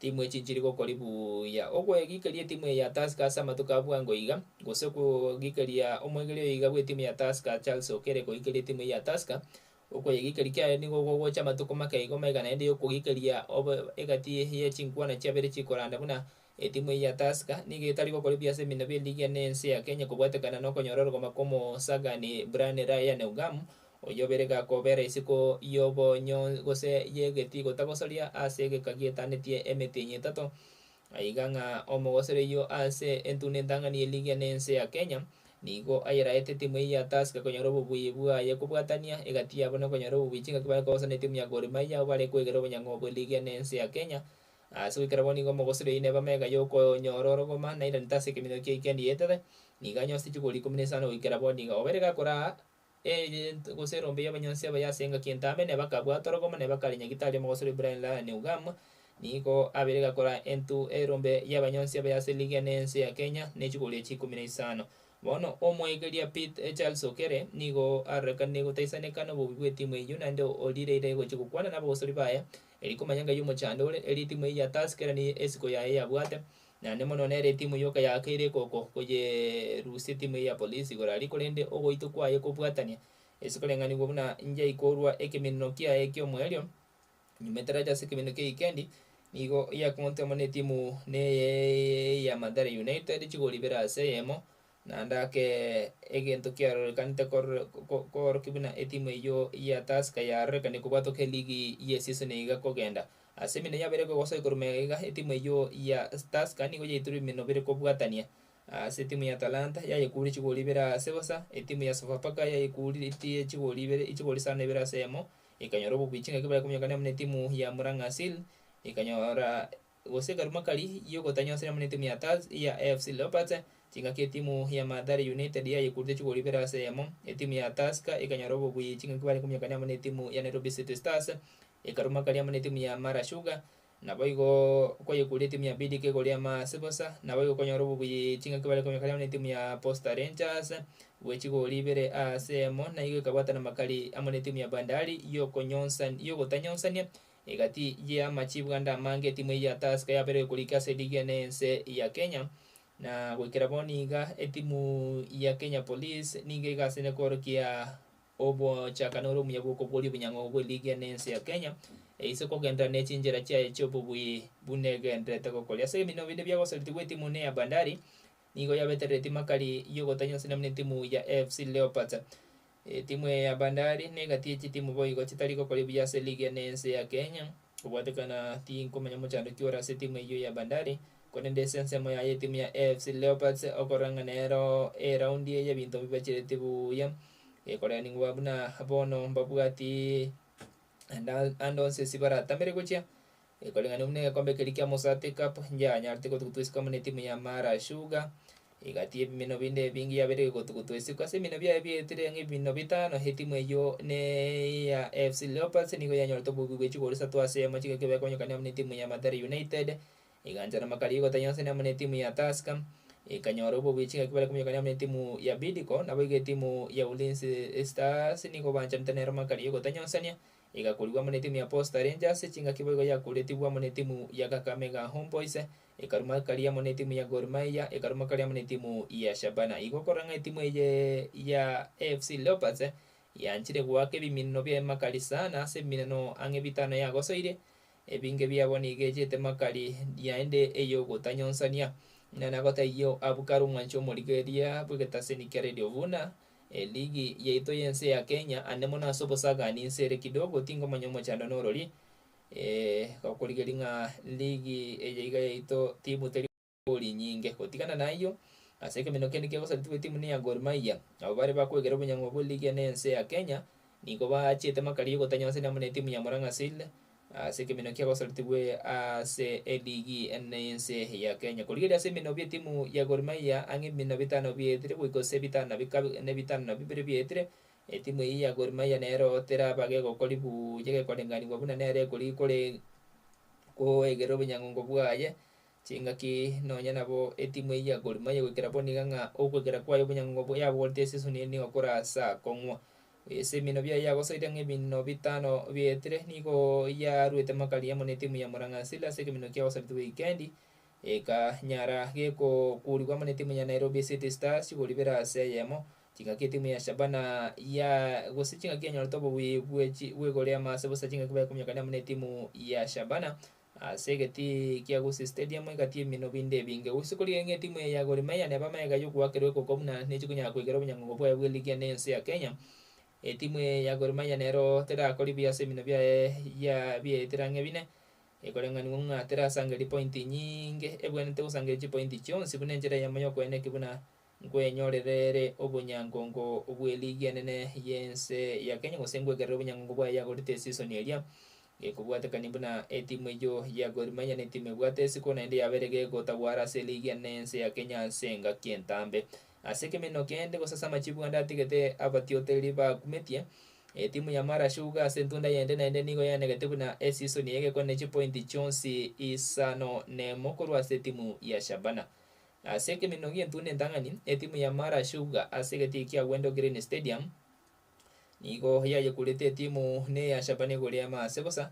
A: timu echi nchiri gokori buya. Okoegikeria etimu eye ya Tusker ase amatuko a bwango iga, gose kogikeria omoegeria oyo iga bw'etimu ya Tusker Charles Okere koikeria etimu eye ya Tusker, okoyegikeria kiaye nigo gogocha amatuko make igo maiga naende yokogikeria obo egati ye chinkwana chiabere chikoranda buna Etimu eye ya Tusker nigo etari gokora ebiasa eminene bie ligi ene ense ya Kenya kobwatekana nokonyora orogoma kw'omosagani Brian Ryan Ogam oyio obere gakobera isiko y'obonyo gose y'egetii gotagosoria ase egeka gietanetie emetienyi etato. Aiga ng'a omogosori oyio ase entunda entang'ani ye ligi ene ense ya Kenya nigo ayeraete etimu eye ya Tusker konyora obobui bwaye kobwatania egati yabo nokonyora obobui chingaki bare kogosana etimu ya Gor Mahia abwo bare kwegera obonyang'o bwe ligi ene ense ya Kenya. Ase goikera bono nigo omogosire oyio neba amaiga y'okonyora orogoma, nairanete ase ekeminwa kia ikendi yaetete, nigo anyosete chigori ikomi na isano goikera bono iga. Obeire gakoraa egento gose erombe y'abanyonsi abaye ase engaki entambe, neba akabwata orogoma, neba kare nyagitari omogosire Ibrahim Laya Neugamu, nigo abeire gakoraa entu erombe y'abanyonsi abaye ase ligi ene y'ense ya Kenya ne chigori echi ikomi na isano. Bono omoegeria Pete Charles Okere nigo arorekanire gotaisaneka nobobe bw'etimu eyio naende orireire gochia gokwana nabagosori baye Erio komanya ng'ai omochando ore, erio etimu eyio ya Tusker ere niyo esiko yaye yabwate, naende mono nere etimu yoka yaakeire ekoko koyerusia etimu eyio ya Police igoro aria, korende ogoitwa kwaye kobwatania ase koreng'anigwa buna njaikorwa ekeminino kiaye ki'omoerio, nyuma etaracha ase ekeminino kia wikendi, nigo yakong'ontwe amo netimu neye ya Mathare United chigori ibere ase eyemo, Naende ake egento kiarorekanete koorokia buna etimu eyio ya Tusker yarorekane kobwatoka eligi y'esisoni iga kogenda. Ase eminwe yabere kogosoa igoro magega iga, etimu eyio ya Tusker nigo yaitirwe eminwe bere kobwatania ase etimu ya Talanta yayekurie chigori ibere ase bosa, etimu ya Sofapaka yayekuritie chigori ibere chigori isano na ibere ase eyemo, ekanyora obobui chingaki bare kominyokania amo netimu ya Murang'a Seal, ekanyora Gose ekaruma karia y'ogotanyonsera amo netimu ya Taz ya AFC Leopards, chingaki etimu ya Mathare United yayekurete chigori ibere ase eyemo, etimu ya Tusker ekanyora obobui chingaki bare kominyokania amo netimu ya Nairobi City Stars, ekaruma karia amo netimu ya Mara Sugar, naboigo koyekuria etimu ya BDK koria amaase bosa, naboigo konyora obobui chingaki bare kominyokania amo netimu ya Posta Rangers bwe chigori ibere ase eyemo, naigo ekabwatana makari amo netimu ya Bandari yokonyonsa yogotanyonsania Egati y'amachibu ande amange etimu eyio ya Tusker yabeire korika ase eligi ene y'ense ya Kenya, na goikera bono iga etimu ya Kenya Police nigo egasene koorokia obochakano ore omuya bw'okoboria obonyang'au bw'eligi ene y'ense ya Kenya, eise kogenderera ne chinchera chiaye chi'obobui buna egendererete gokoria. Ase ebiminwa binde biagosaretigwe etimu ne ya Bandari nigo yabeterereti makari y'ogotanya ase namuna etimu ya AFC Leopards. Etimu eye ya Bandari negati ye chitimu boigo chitari gokora buya ase eligi ene y'ense ya Kenya. Kobwatekana tinkomanya mochando ki ore ase etimu eyio ya Bandari, korende ase ensemo yaye etimu ya AFC Leopards okorora ng'a nero eraundi eye ebinto mbibachireti buya, ekorenigwa buna bono mbabwati ande onsi ase baratamere gochia, Ekoreng'ana buna egekombe keria kia Mosati Cup yanyarete gotugutwa isiko amo netimu ya Mara Sugar, egati y'ebimino binde ebinge yabeire egotugutwa isiko. Ase ebimino biaye bietire ang'e ebimino bitano, etimu eyio ne ya AFC Leopards nigo yanyorete obobe bwe chigori isato ase eyemo chigaki bekonyokania amo netimu ya Mathare United, eganchana makari egotanya amo netimu ya Tusker, ekanyora obobe chingaki bare komanyokania amo netimu ya Bidco, naboigo etimu ya Ulinzi Stars nigo banchanete nero makari egotanyonsania. Egakorigwa amo netimu ya Posta Rangers, chingaki boigo yakoretigwe amo netimu ya Kakamega Homeboyz, ekaruma karia amo netimu ya Gor Mahia, ekaruma karia amo netimu ya Shabana. Igo okorora ng'a etimu eye ya AFC Leopards yanchire goaka ebimineno biaye makari sana ase ebimineno ang'e bitano yagosoirie. Ebinge biabo nigo echete makari naende ey'ogotanyonsania. Buna nagotebia abwo kare omwanchi omorigereria bw'egetaseni kia Radio buna eligi yaito y'ense ya Kenya ande mono ase obosagani inse ere kidogo tingomanya omochando norori gokorigeria ng'a ligi eye iga yaito timu teri goli nyinge. Gotigana nayio, ase ekemino kende kiagosaretigwe etimu neya Gor Mahia, abwo bare bakwegera obonyang'wa bwe ligi ene ense ya Kenya, nigo bachiete makari yogotanyonsania amo na etimu ya Murang'a Seal ase ekemino kiagosaretigwe ase eligi ene y'ense ya Kenya. Korigereria ase emino bw'etimu ya Gor Mahia ang'e ebimino bitano bietire goika ase bitano na bikabe na bitano na bibere bietire, etimu eyio ya Gor Mahia nero teraba gegokori buya gekorenganigwa buna nere ekori kore koegerera obonyang'ongo bwaye. Chingaki nonya nabo etimu eyio ya Gor Mahia goikera bono iga ng'a ogoikera kwaye obonyang'ong'o yabogoretie esisoni eye nigo kore ase akong'wa. Ase emino biaye yagosoire ng'a ebino bitano bietire nigo yaruete makari amo na etimu ya Murang'a Seal ase ekemino kia gosaretie wikendi ekanyara gekokurigwa amo na etimu ya Nairobi City Stars chigori bire ase eyemo. Chingaki etimu ya Shabana ya gose chingaki yanyorete obobui bwe chi bw'igoro y'amase bosa chingaki bayekominyokania amo na etimu ya Shabana. Ase egetii kia Gusii Stadium egati y'eminwa binde ebinge. Gose korigia ng'a etimu eye ya Gor Mahia neba amaiga y'ogoakerwa ekoko buna nechi konyara koigera obonyang'ongo bwaye bwe ligi ene y'ense ya Kenya. Etimu eye ya Gor Mahia nero terakori buya ase eminwa biaye ya biaetire ang'e bine, ekoreng'anigwa ng'a terasangereria pointi nyinge, ebwenerete gosangereria chipointi chionsi buna enchera eyemo y'okoeneki buna nkwenyorere ere obonyangongo bw'eligi enene y'ense ya Kenya gose nkwegerere obonyangongo bwaye yagorete esisoni eria. Gekobwatekania buna etimu eyio ya Gor Mahia netimu ebwate esiko naende yabeire gegotagwara ase eligi enene y'ense ya Kenya ase engaki entambe. Ase ekemeneno kende gose ase amachibu ande atigete abatiotereri bakumetie, etimu ya Mara Sugar ase entunda yende naende nigo yanegete buna esisoni eye egekwana ne chipointi chionsi isano nemo korwa ase etimu ya Shabana. Ase ekemeneno gi'entunda entang'ani, etimu ya Mara Sugar ase egetii kia Wendo Green Stadium nigo yayekurete etimu neya Shabana igoro y'amaase bosa,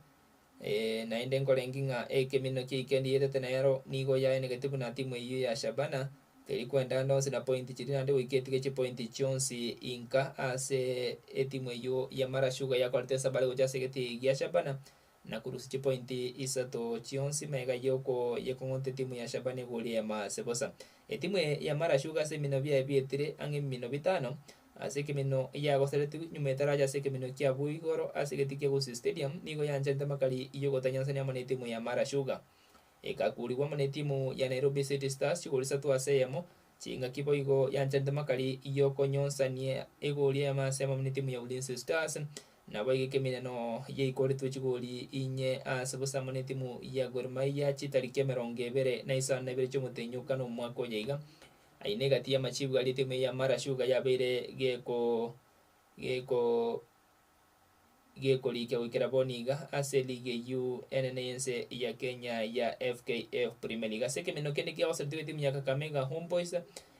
A: naende nkorengi ng'a ekemeneno kia ikendi yetete nero nigo yaenegete buna timu eyio ya Shabana teri kwenda ande onsi na pointi chiria naende goika etige chipointi chionsi inka ase etimu eyio ya Mara Sugar yakorete esabari gocha ase egetii gia Shabana na korusia chipointi isato chionsi magega y'oko yekong'onta etimu ya Shabana egori y'amaase bosa. Etimu eye ya Mara Sugar ase eminwa biaye bietire ang'e eminwa bitano ase ekeminwa yagoseretigwe nyuma etaracha ase ekeminwa kiabwo igoro ase egetii kia Gusii Stadium nigo yancherete amakari y'ogotanyansania amo netimu ya Mara Sugar. Ekakurigwa amo netimu ya Nairobi City Stars chigori isato ase eyemo, chingaki boigo yancherete amakari y'okonyonsania egori y'amaase amo netimu ya Ulinzi Stars. Naboigo ekemineno yaikoretwe chigori inye ase bosa amo netimu ya Gor Mahia chitariki emerongo ebere na isano na ibere chi'omotenyi okana omwaka oyo iga. Ayio negati y'amachibu aria etimu ya Mara Sugar yabeire geko geko gekorikia goikera bono iga ase eligi eyio enene y'ense ya Kenya ya FKF Premier League. Ase ekemineno kende kiagoseretigwe etimu ya Kakamega Homeboyz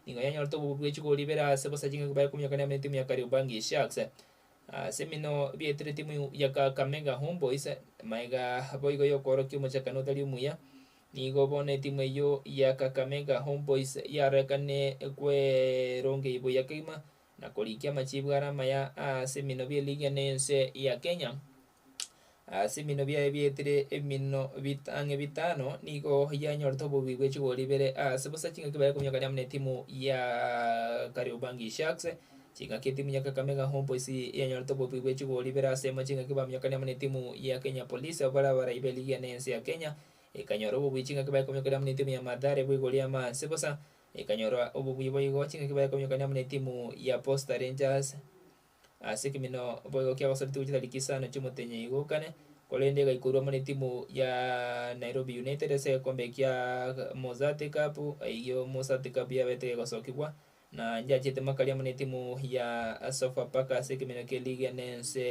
A: nigo yanyorete obobu bwe chigori ibere ase bosa chingaki baye kominyokania amo netimu ya Kariobangi Sharks. Ase eminwe bietire timu ya Kakamega Homeboyz, magega boigo y'okoorokia omochakano otari omuya, nigo bono etimu eyio ya Kakamega Homeboyz yarorekane kwerongei buya kegima na korikia amachibu are amaya ase eminwe bi'eligi enene ya Kenya. Ase eminwe biaye bietire eminwe ang'e bitano nigo yanyorete obobuya bwe chigori ibere ase bosa chingaki baye kominyokania amo netimu ya Kariobangi Sharks. Chingaki etimu ya Kakamega Homeboyz yanyorete obobuya bwe chigori ibere ase emo chingaki baminyokania amo netimu ya Kenya Police abwo bare abarai b'eligi ene y'ense ya Kenya. Ekanyora obobuya chingaki baye kominyokania amo netimu ya Mathare bw'igori y'amaanse bosa. Ekanyora obobuya boigo chingaki baye kominyokania amo netimu ya Posta Rangers. Ase ekemino boigo kiagosaretigwe chitariki isano chi'omotenyi igokane, korende egaikorwa amo netimu ya Nairobi United ase egekombe kia Mozzart Cup, eyio Mozzart Cup yabete egosokigwa, na nchiachete makari amo netimu ya Sofapaka ase ekemino ki'eligi ene ense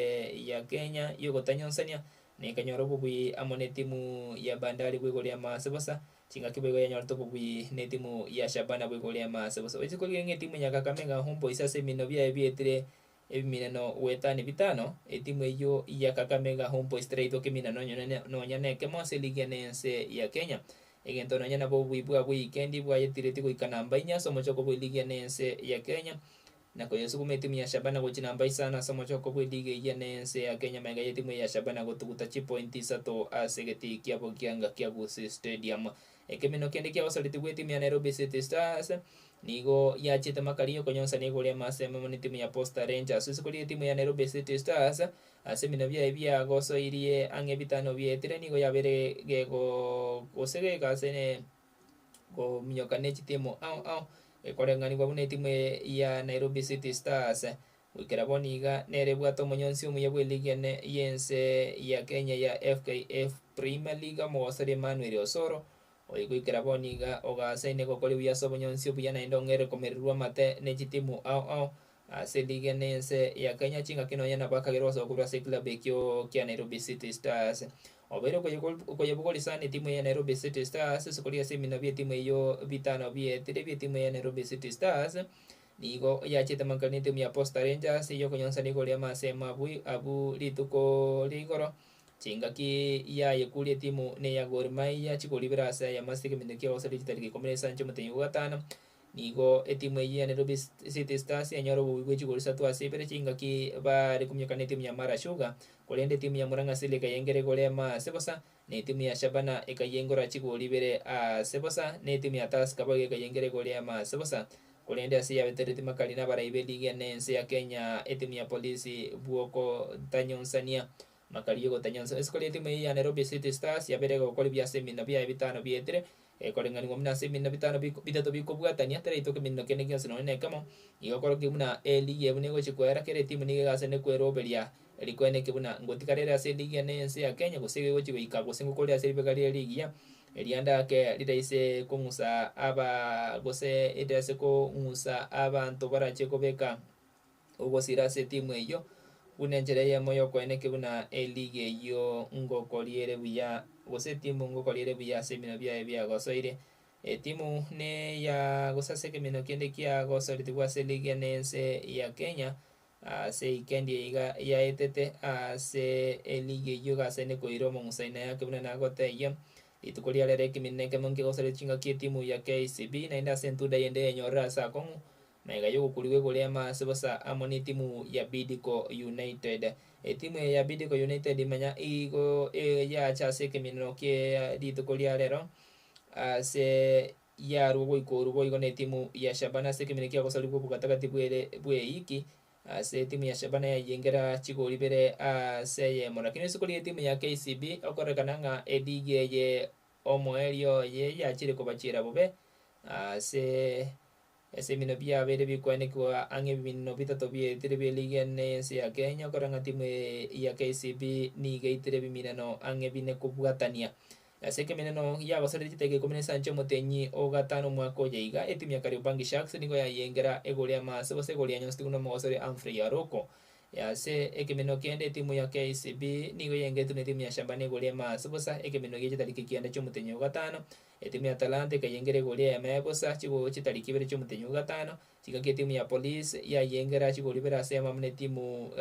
A: ya Kenya y'ogotanyonsania, na ekanyora obobui amo netimu ya Bandari bw'igoro y'amaase bosa. Chingaki boigo yanyorete obobui netimu ya Shabana boigo ore amaase bosa. Oise korigia ng'a etimu ya Kakamega Homeboyz ase eminwa biaye bietire ebimineno goetania bitano, etimu eyio ya Kakamega Homeboyz teraitwa kemineno nonya nekemo ase eligi ene y'ense ya Kenya. Egento nonya nabo obobui bwa bweikendi bwayetireti goika namba inye ase omochoko bw'eligi ene y'ense ya Kenya. na koyesuguma etimu ya Shabana gochia namba isano ase omochoko bw'eligi eyio nense ya Kenya magega y'etimu ya Shabana gotuguta chipointi isato ase egetii kiabo kianga kia Gusii Stadium. Ekemino kende kiagosaretigwe etimu ya Nairobi City Stars nigo yachiete makari okonyonsana igoro y'amase amamo netimu ya Posta Rangers. Isiko ri'etimu ya Nairobi City Stars ase ebino biaye biagosoirie ang'e bitano bietire nigo yabeire gego gose gegasene kominyoka ne chitimu ao ao ekoreng'anigwa buna etimu ya Nairobi City Stars. Goikera bono iga nere ebwate omonyonsi omuya bw'eligi ene y'ense ya Kenya ya FKF Premier League omogosori Emmanuel Osoro, oyo goikera bono iga ogasaine gokora buya ase obonyonsi obuya naende ong'ere komererwa amate ne chitimu ao ao ase eligi ene y'ense ya Kenya chingaki nonya nabo akagerwa gosoka korwa ase eclub ekio kia Nairobi City Stars. Obeire okoyebogoria sana etimu ya Nairobi City Stars ase koria ase eminwa bi'etimu eyio bitano bietire bi'etimu ya Nairobi City Stars. Nigo yachete makani n'etimu ya Posta Rangers ey'okonyonsa nigo ria amasemo abwo abwo rituko ria igoro. Chingaki yayekuria etimu neya Gor Mahia chikoribera ase ayamo ase ekeminto kia gosaria chitariki ikomi na isano chi'omotenyi bwa gatano. Nigo etimu eyio ya Nairobi City Stars yanyora obobuya bwe chigori isato ase ibere chingaki bare kominyoka n'etimu ya Mara Sugar, korende etimu ya Murang'a Seal ekayengera igoro emo ase bosa, na etimu ya Shabana ekayengora chigori ibere ase bosa, na etimu ya Tusker boigo ekayengera igoro emo ase bosa. Korende ase yabetereti makari nabarai b'eligi ene ense ya Kenya, etimu ya Polisi bw'okotanyonsania makari y'ogotanyonsa. Isiko ri'etimu eye ya Nairobi City Stars yabeire egokora ebiase eminwa biaye bitano bietire, ekoreng'anigwa buna ase eminwa bitano bitato bikobwatania, teraitoka eminwa kende gionsi nonya nekemo. Igo okorokia buna eligi eye buna egochia koera, kera etimu nigo egasene kweroberia rikweneke buna ngotigara ere ase eligi ene y'ense ya Kenya gose egochia goika gose ngokore ase ribega rie rigiya. Erianda ake riraise kong'usa aba gose riraise kong'usa abanto barache kobeka ogosira ase etimu eyio, buna enchera eyemo y'okoenekia buna eligi eyio ngokoria ere buya, gose etimu ngokoria ere buya ase eminwa biaye biagosoire. Etimu neya gose ase ekeminwa kende kiagosoretigwe ase eligi ene y'ense ya Kenya, Ase eikendi eye iga yaetete ase eligi eyio gasaine koira omong'usaine yake buna nagotebia, rituko ria rero ekemini na ekemo nkegosaria chingaki etimu ya KCB naende ase entuda yende yenyorere ase akong'u magega yogokurigwa igoro y'amaase bosa amo netimu ya Bidco United. Etimu eye ya Bidco United manya igo yacha ase ekeminino kia rituko ria rero ase Yarua goika orwo boigo netimu ya Shabana ase ekeminwa kia gosarigwa obogatagati bwere bw'eiki ase etimu ya Shabana yayengera chigori ibere ase eyemo. Lakini isiko ri'etimu ya KCB okororekana ng'a eligi eye omoerio oye yachire kobachiera bobe ase ase eminwa biabeire bikoenekigwa ang'e ebiminwa bitato bietire bi'eligi ene y'ense ya Kenya okorora ng'a timu eye ya KCB nigo eitire ebiminano ang'e bine kobwatania. Ase ekemeneno giagosaretie chitaiga ikomi na isano chi'omotenyi o gatano omwaka oyo iga, etimu ya Kariobangi Sharks nigo yayengera egori y'amaase gose egori ya nyonsiti buna omogosori Humphrey Aroko. Ase ekemeneno kende etimu ya KCB nigo yengeretwe netimu ya Shabana egori y'amaase bosa ekemeneno gie chitariki kianda chi'omotenyi o gatano. Etimu ya Talanta ekayengera egori eyemo ya bosa chigo chitariki ibere chi'omotenyi o gatano. Chingaki etimu ya Police yayengera chigori ibere ase eyemo amo netimu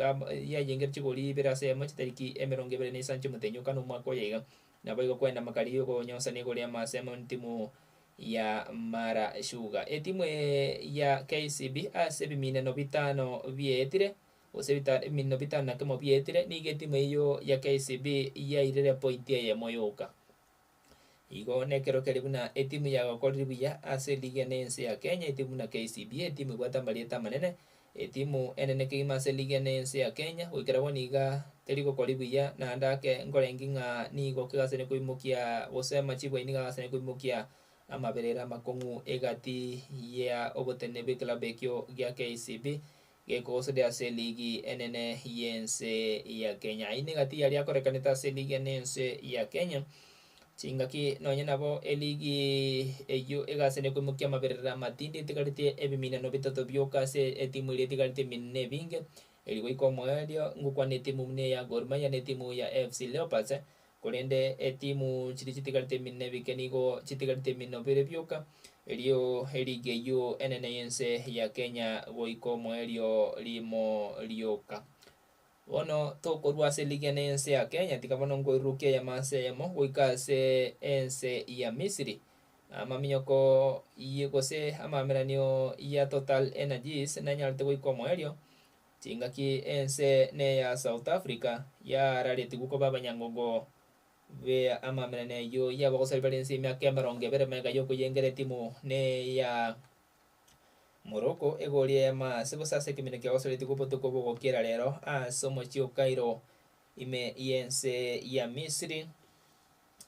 A: yayengera chigori ibere ase eyemo chitariki emerongo ebere na isano chi'omotenyi o kane omwaka oyo iga. Naboigo kwenda makari y'okonyosana igoro y'amase amo netimu ya Mara Sugar. Etimu eye ya KCB ase ebimineno bitano bietire, gose ebimineno bitano na kemo bietire, nigo etimu eyio ya KCB yairire epointi eyemo yoka. Igo nekero keria buna etimu yagokorire buya ase eligi ene y'ense ya Kenya, etimu buna KCB, etimu ebwate amarieta amanene, Etimu enene kegima ase eligi ene y'ense ya Kenya, goikera bono iga teri gokori buya, naende ake nkorengi ng'a nigo kegasene koimokia gose amachibu ayio nigo agasene koimokia amaberera amakong'u egati ya oboteneneri bw'eklabu ekio gia KCB gekogosoria ase eligi enene y'ense ya Kenya. Ayio negati yaria akorekanete ase eligi ene y'ense ya Kenya. Chingaki nonye nabo eligi eyio egasene koimokia amaberera amatindi etigaretie ebiminano bitato bioka ase etimu eria etigaretie eminino ebinge, erio goika omoerio ngokwana etimu buna eya Gor Mahia na etimu ya AFC Leopards, korende etimu chiria chitigarete eminino ebike nigo chitigarete eminino bire bioka, erio eligi eyio enene y'ense ya Kenya goika omoerio rimo rioka. Bono tokorua ase rigena ense ya Kenya, tiga bono nkoirurukia eyemo ase eyemo goika ase ense ya Misiri. Amaminyoko gose amaameranio ya Total Energies nanyarete goika omoerio, chingaki ense neya South Africa yararetigwe koba abanyangongo be amaamerano ayio y'abagosari bare ense y'emiaka emerongo ebere magega y'okoyengera etimu neya Morocco egori eyemo ase bosa ase ekeminwa kiagosaretigwe obotuko bw'ogokiera rero ase omochie o Cairo ime y'ense ya Misiri.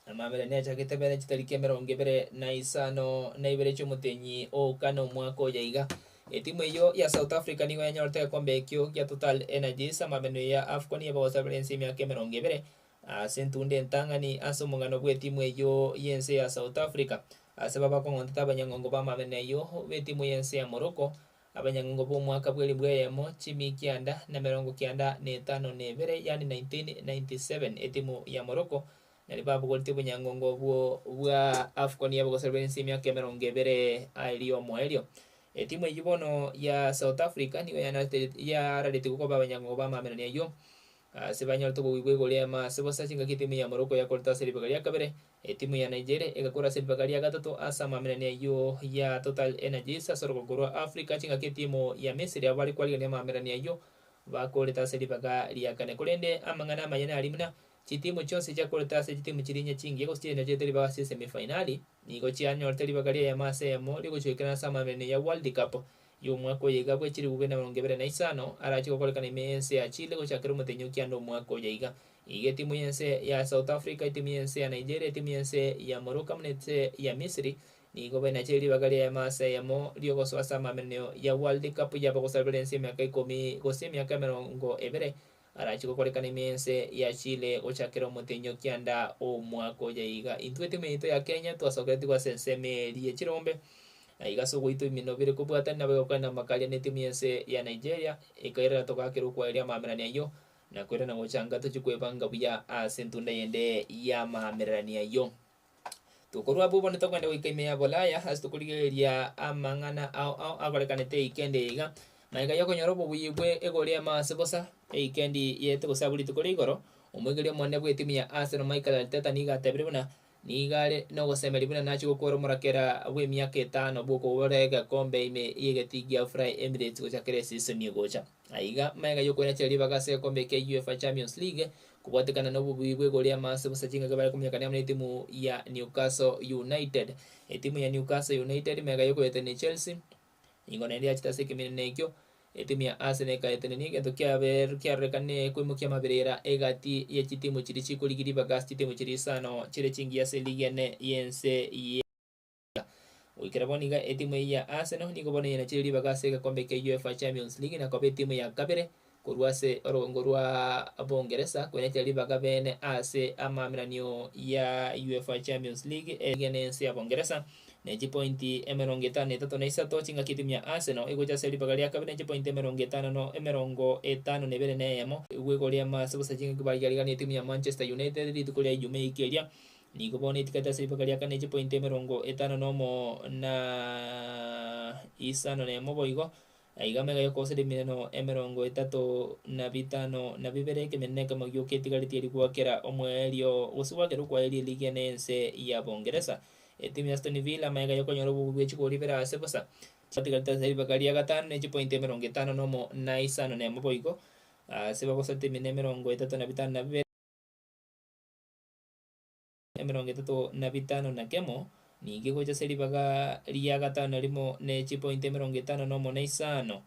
A: Amabera nechagete bere chitariki emerongo ebere na isano na ibere chi'omotenyi o kane omwaka oyo iga. Etimu eyio ya South Africa nigo yanyorete egekombe ekio gia Total Energies amabeno ya Afcon y'abagosabera ense emiaka emerongo ebere ase entunda entang'ani ase omogano bw'etimu eyio y'ense ya South Africa. Ase babakong'ontete abanyang'ongo b'amabena ayio b'etimu y'ense ya Morocco, abanyang'ongo b'omwaka bw'elifu eyemo chimia kianda na emerongo kianda na etano na ebere, yaani 1997, etimu ya Morocco nario babogoretie obonyang'ongo obwo bwa Afcon y'abagosari b'ense emiaka emerongo ebere aerio omoerio. Etimu eyio bono ya South Africa nigo yanarete yararetigwe koba abanyang'ongo b'amaamerani ayio. Ase banyorete obobui bwa igoro ema ase bosa chingaki etimu ya Morocco yakorete ase ribaga ria kabere, etimu ya Nigeria egakora ase ribaga ria gatato ase amamenani ayio ya Total Energies ase orogongo rwa Africa chingaki etimu ya Misiri abwo bare kwarigania amamenani ayio bakorete ase ribaga ria kane. Korende amang'ana amaya nari buna chitimu chionsi chiakorete ase chitimu chiria inye chingiya gose chiria chiaete ribaga ase esemifinali nigo chianyorete ribaga ri'eyemo ase eyemo rigochioikera ase amamenani ya World Cup y'omwaka oyo iga bwe chilifu bibere na emerongo ebere na isano, arache gokorekana ime y'ense ya Chile gochakera omotenyi o kianda omwaka oyo iga. Iga etimu y'ense ya South Africa, etimu y'ense ya Nigeria, etimu y'ense ya Morocco amo n'ense ya Misiri nigo bainacheire ribaga ri'eyemo ase eyemo ri'ogosoa ase amameneneo ya World Cup y'abagosabera ense emiaka ikomi gose emiaka emerongo ebere arache gokorekana ime y'ense ya Chile gochakera omotenyi o kianda omwaka oyo iga. Intwe etimu yaito ya Kenya twasokeretigwe ase ensemo eria ye chirombe Na iga ase ogoitwa eminwa bire kobwatana nabo egokwana amakaria netimu y'ense ya Nigeria, ekairana togaakera okwaeria amaamererani ayio, na koirana gocha nka tochie kwebanga buya ase entunda yende y'amaamererani ayio. Tokorwa abwo bono tokogenda goika ime ya Bulaya ase tokorigereria amang'ana ao ao akorekanete eikendi eye iga. Magega y'okonyora obobuyi bwe egori emo ase bosa, eikendi yaete gose abwo rituko ria igoro, omoigeria omonene bw'etimu ya Arsenal Mikel Arteta nigo atebire buna Nigo are nogosemeria buna nachie gokora omorakera bw'emiaka etano bw'okobora egekombe ime y'egetii gia Fly Emirates gochakera esisoni egocha. Aiga magega y'okoinachera ribaga ase egekombe kia UEFA Champions League kobwatekana nobobui bw'egori y'amase bosa chingaki bare komenyekania amo n'etimu ya Newcastle United. Etimu ya Newcastle United magega y'okoyetenenia Chelsea Nigo naende yachete ase ekemineno ekio, etimu ya Arsenal ekaetenenia egento kiaber kiarorekane koimokia amaberera egati ye chitimu chiria chikorigia ribaga ase chitimu chiria isano chire chingiya ase eligi ene y'ense ye Goikera bono iga etimu eyio ya Arsenal nigo bono yenachire ribaga ase egekombe kia UEFA Champions League na koba etimu ya kabere korwa ase orogongo rwa Bongeresa kwenachera ribaga bene ase amaameranio ya UEFA Champions League eligi ene y'ense ya Bongeresa ne chipointi emerongo etano na etato na isato chingaki etimu ya Arsenal egocha ase ribaga ria kabere ne chipointi emerongo etano no emerongo etano na ebere na eyemo. Bw'egoria ase bosa chingaki barigarigania etimu ya Manchester United rituko ria Ijumaa ewiki eria. Nigo bono etigete ase ribaga ria kane chipointi emerongo etano na omo na isano na emo boigo. Aiga amaiga y'okogoseria emineno emerongo etato na bitano na bibere, ekemeneno ekemo gioka etigaretie erio goakera omoerio gose goakera okwaeria eligi ene y'ense ya Bongeresa. Etimu ya Aston Villa amaiga y'okonyora obobuya bwe chigori ibere ase bosa, batigarete ase ribaga ria gatano ne chipointi emerongo etano nomo na isano na emo boigo ase bagosete emineno emerongo etato na bitano na bibere. Emerongo etato na bitano na kemo, nigo egocha ase ribaga ria gatano na rimo ne chipointi emerongo etano nomo na isano.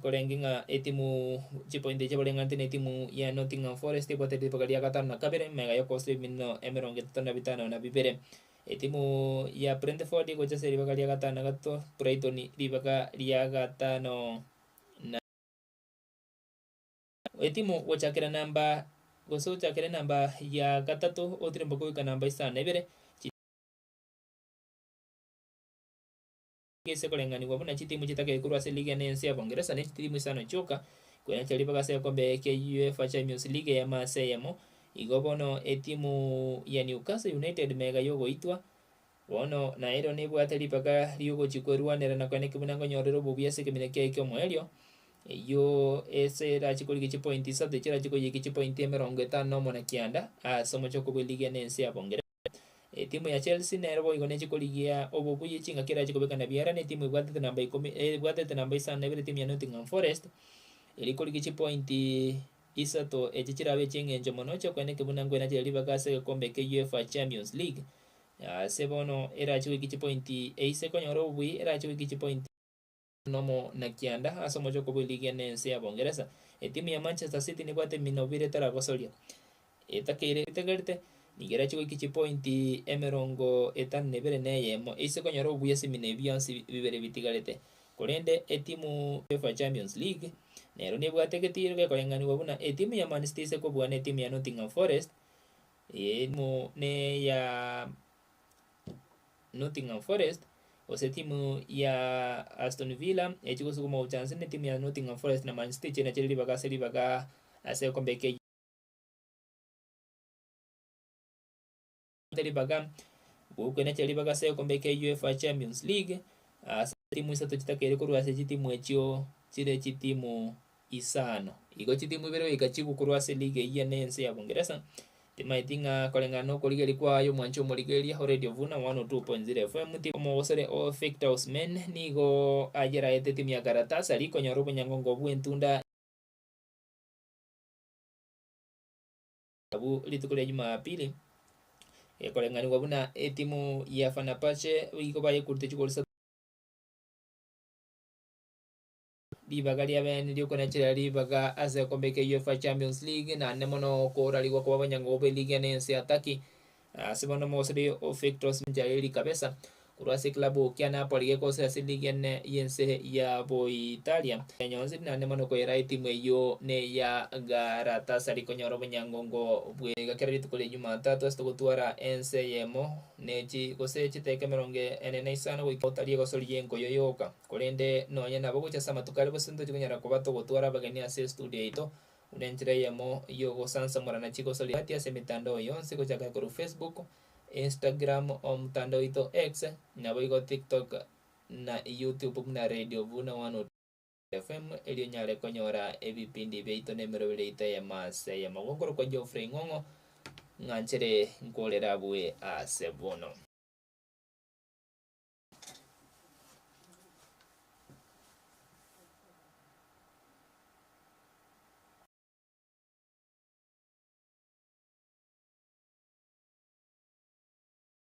A: Korenge ng'a etimu chipointi echi bareng'anete na etimu ya Nottingham Forest ebwate ribaga ria gatano na kabere, magega ya okosa eminno emerongo etato na bitano na bibere. Etimu ya Brentford egocha ase ribaga ria gatano na gatato, Brighton ribaga ria gatano na. Etimu gochakera namba gose ochakere namba ya gatato otirimboke goika namba isano na ibere, Ase koreng'anigwa buna chitimu chitagete korwa ase eligi ene y'ense ya Bongeresa ne chitimu isano chioka kwenacha ribaga ase egekombe kia UEFA Champions League eyemo ase eyemo. Igo bono etimu ya Newcastle United mega yogoitwa bono naero nebwate ribaga riogochia kwerwanera na koeneki buna nkonyorera obobuya ase ekeminwa kiaye ki'omoerio. Eyio ase erache korigia chipointi isato echio erache koiyeka chipointi emerongo etano nomo na kianda ase omochoko bw'eligi ene y'ense ya Bongeresa. Etimu ya Chelsea nero boigo nechi korigia obobuya chingaki erache kobekana biara na etimu ebwatete namba ikomi ebwatete namba isano na ibere etimu ya Nottingham Forest, eri korigia chipointi isato echi chirabe echieng'encho mono chiokweneke buna nkwenachire ribaga ase egekombe eke UEFA Champions League. Ase bono erache goikia chipointi eise konyora obobui erache goikia chipointi nomo na kianda ase omochoko bw'eligi na ense ya Bongeresa. Etimu ya Manchester City nebwate emino bire etaragosoria etakeire etegerete nigo erache goikia chipointi emerongo etano na ebere na eyemo eise konyora obuya ase emino ebi bionsi bibere bitigarete. Korende etimu UEFA Champions League nero nebwate egetiro gekoreng'anigwa buna etimu ya Man City eise kobua na etimu ya Nottingham Forest, etimu neya Nottingham Forest, gose etimu ya Aston Villa echi gosuguma gocha nse na etimu ya Nottingham Forest na Man City chiria nachire ribaga ase ribaga ase egekombe eke ribaga gokwenacha ribaga ase egekombe eke UEFA Champions League ase chitimu isato chitakeire korwa ase chitimu echio chire chitimu isano. Igo chitimu ibere goika chigwe korwa ase league eyio na ense ya Bongeresa, timaeti ng'a koreng'ana na okorigereria kwaye omwanchi omorigereria o Radio Vuna 102.0 FM ti omogosore o Victor Osimhen nigo ayeraete etimu ya Galatasaray konyora obonyangongo bw'entunda Abwo rituko ria Jumapili, ekoreng'anigwa buna etimu ya Fenerbahce igo bayekurete chigoli isato. Ribaga ria bene riokonachera ribaga ase egekombe kia UEFA Champions League naende mono korarigwa koba abanyangogo b'eligi ene ense ya Turkey. Ase bono omogosori o Victor Osimhen Jareli Kabesa korwa ase eklabu kia Napoli gekosera ase eligi ene y'ense ya Boitalia. Enyonsi naende mono koira etimu eyio neya Galatasaray konyora obonyangongo bwe kera rituko ria Jumatatu ase togotwara ense eyemo ne chi gose chiteka emerongo ene na isano goika otari egosori y'enkoyo yoka. Korende nonya nabo gocha ase amatuko aria gose ntochi konyara koba togotwara abageni ase estudio yaito buna enchera eyemo y'ogosansamorana chigosoria gati ase emetandao yonsi gochaka korwa Facebook, Instagram, omotandao oito X, naboigo TikTok na YouTube buna Radio Vuna 102 FM erio onyare konyora ebipindi biaito na emeroberi yaito eyemo ase eyemo. Gokorokwa Geoffrey Ng'ong'o ng'a nchere nkorera abwe ase bono.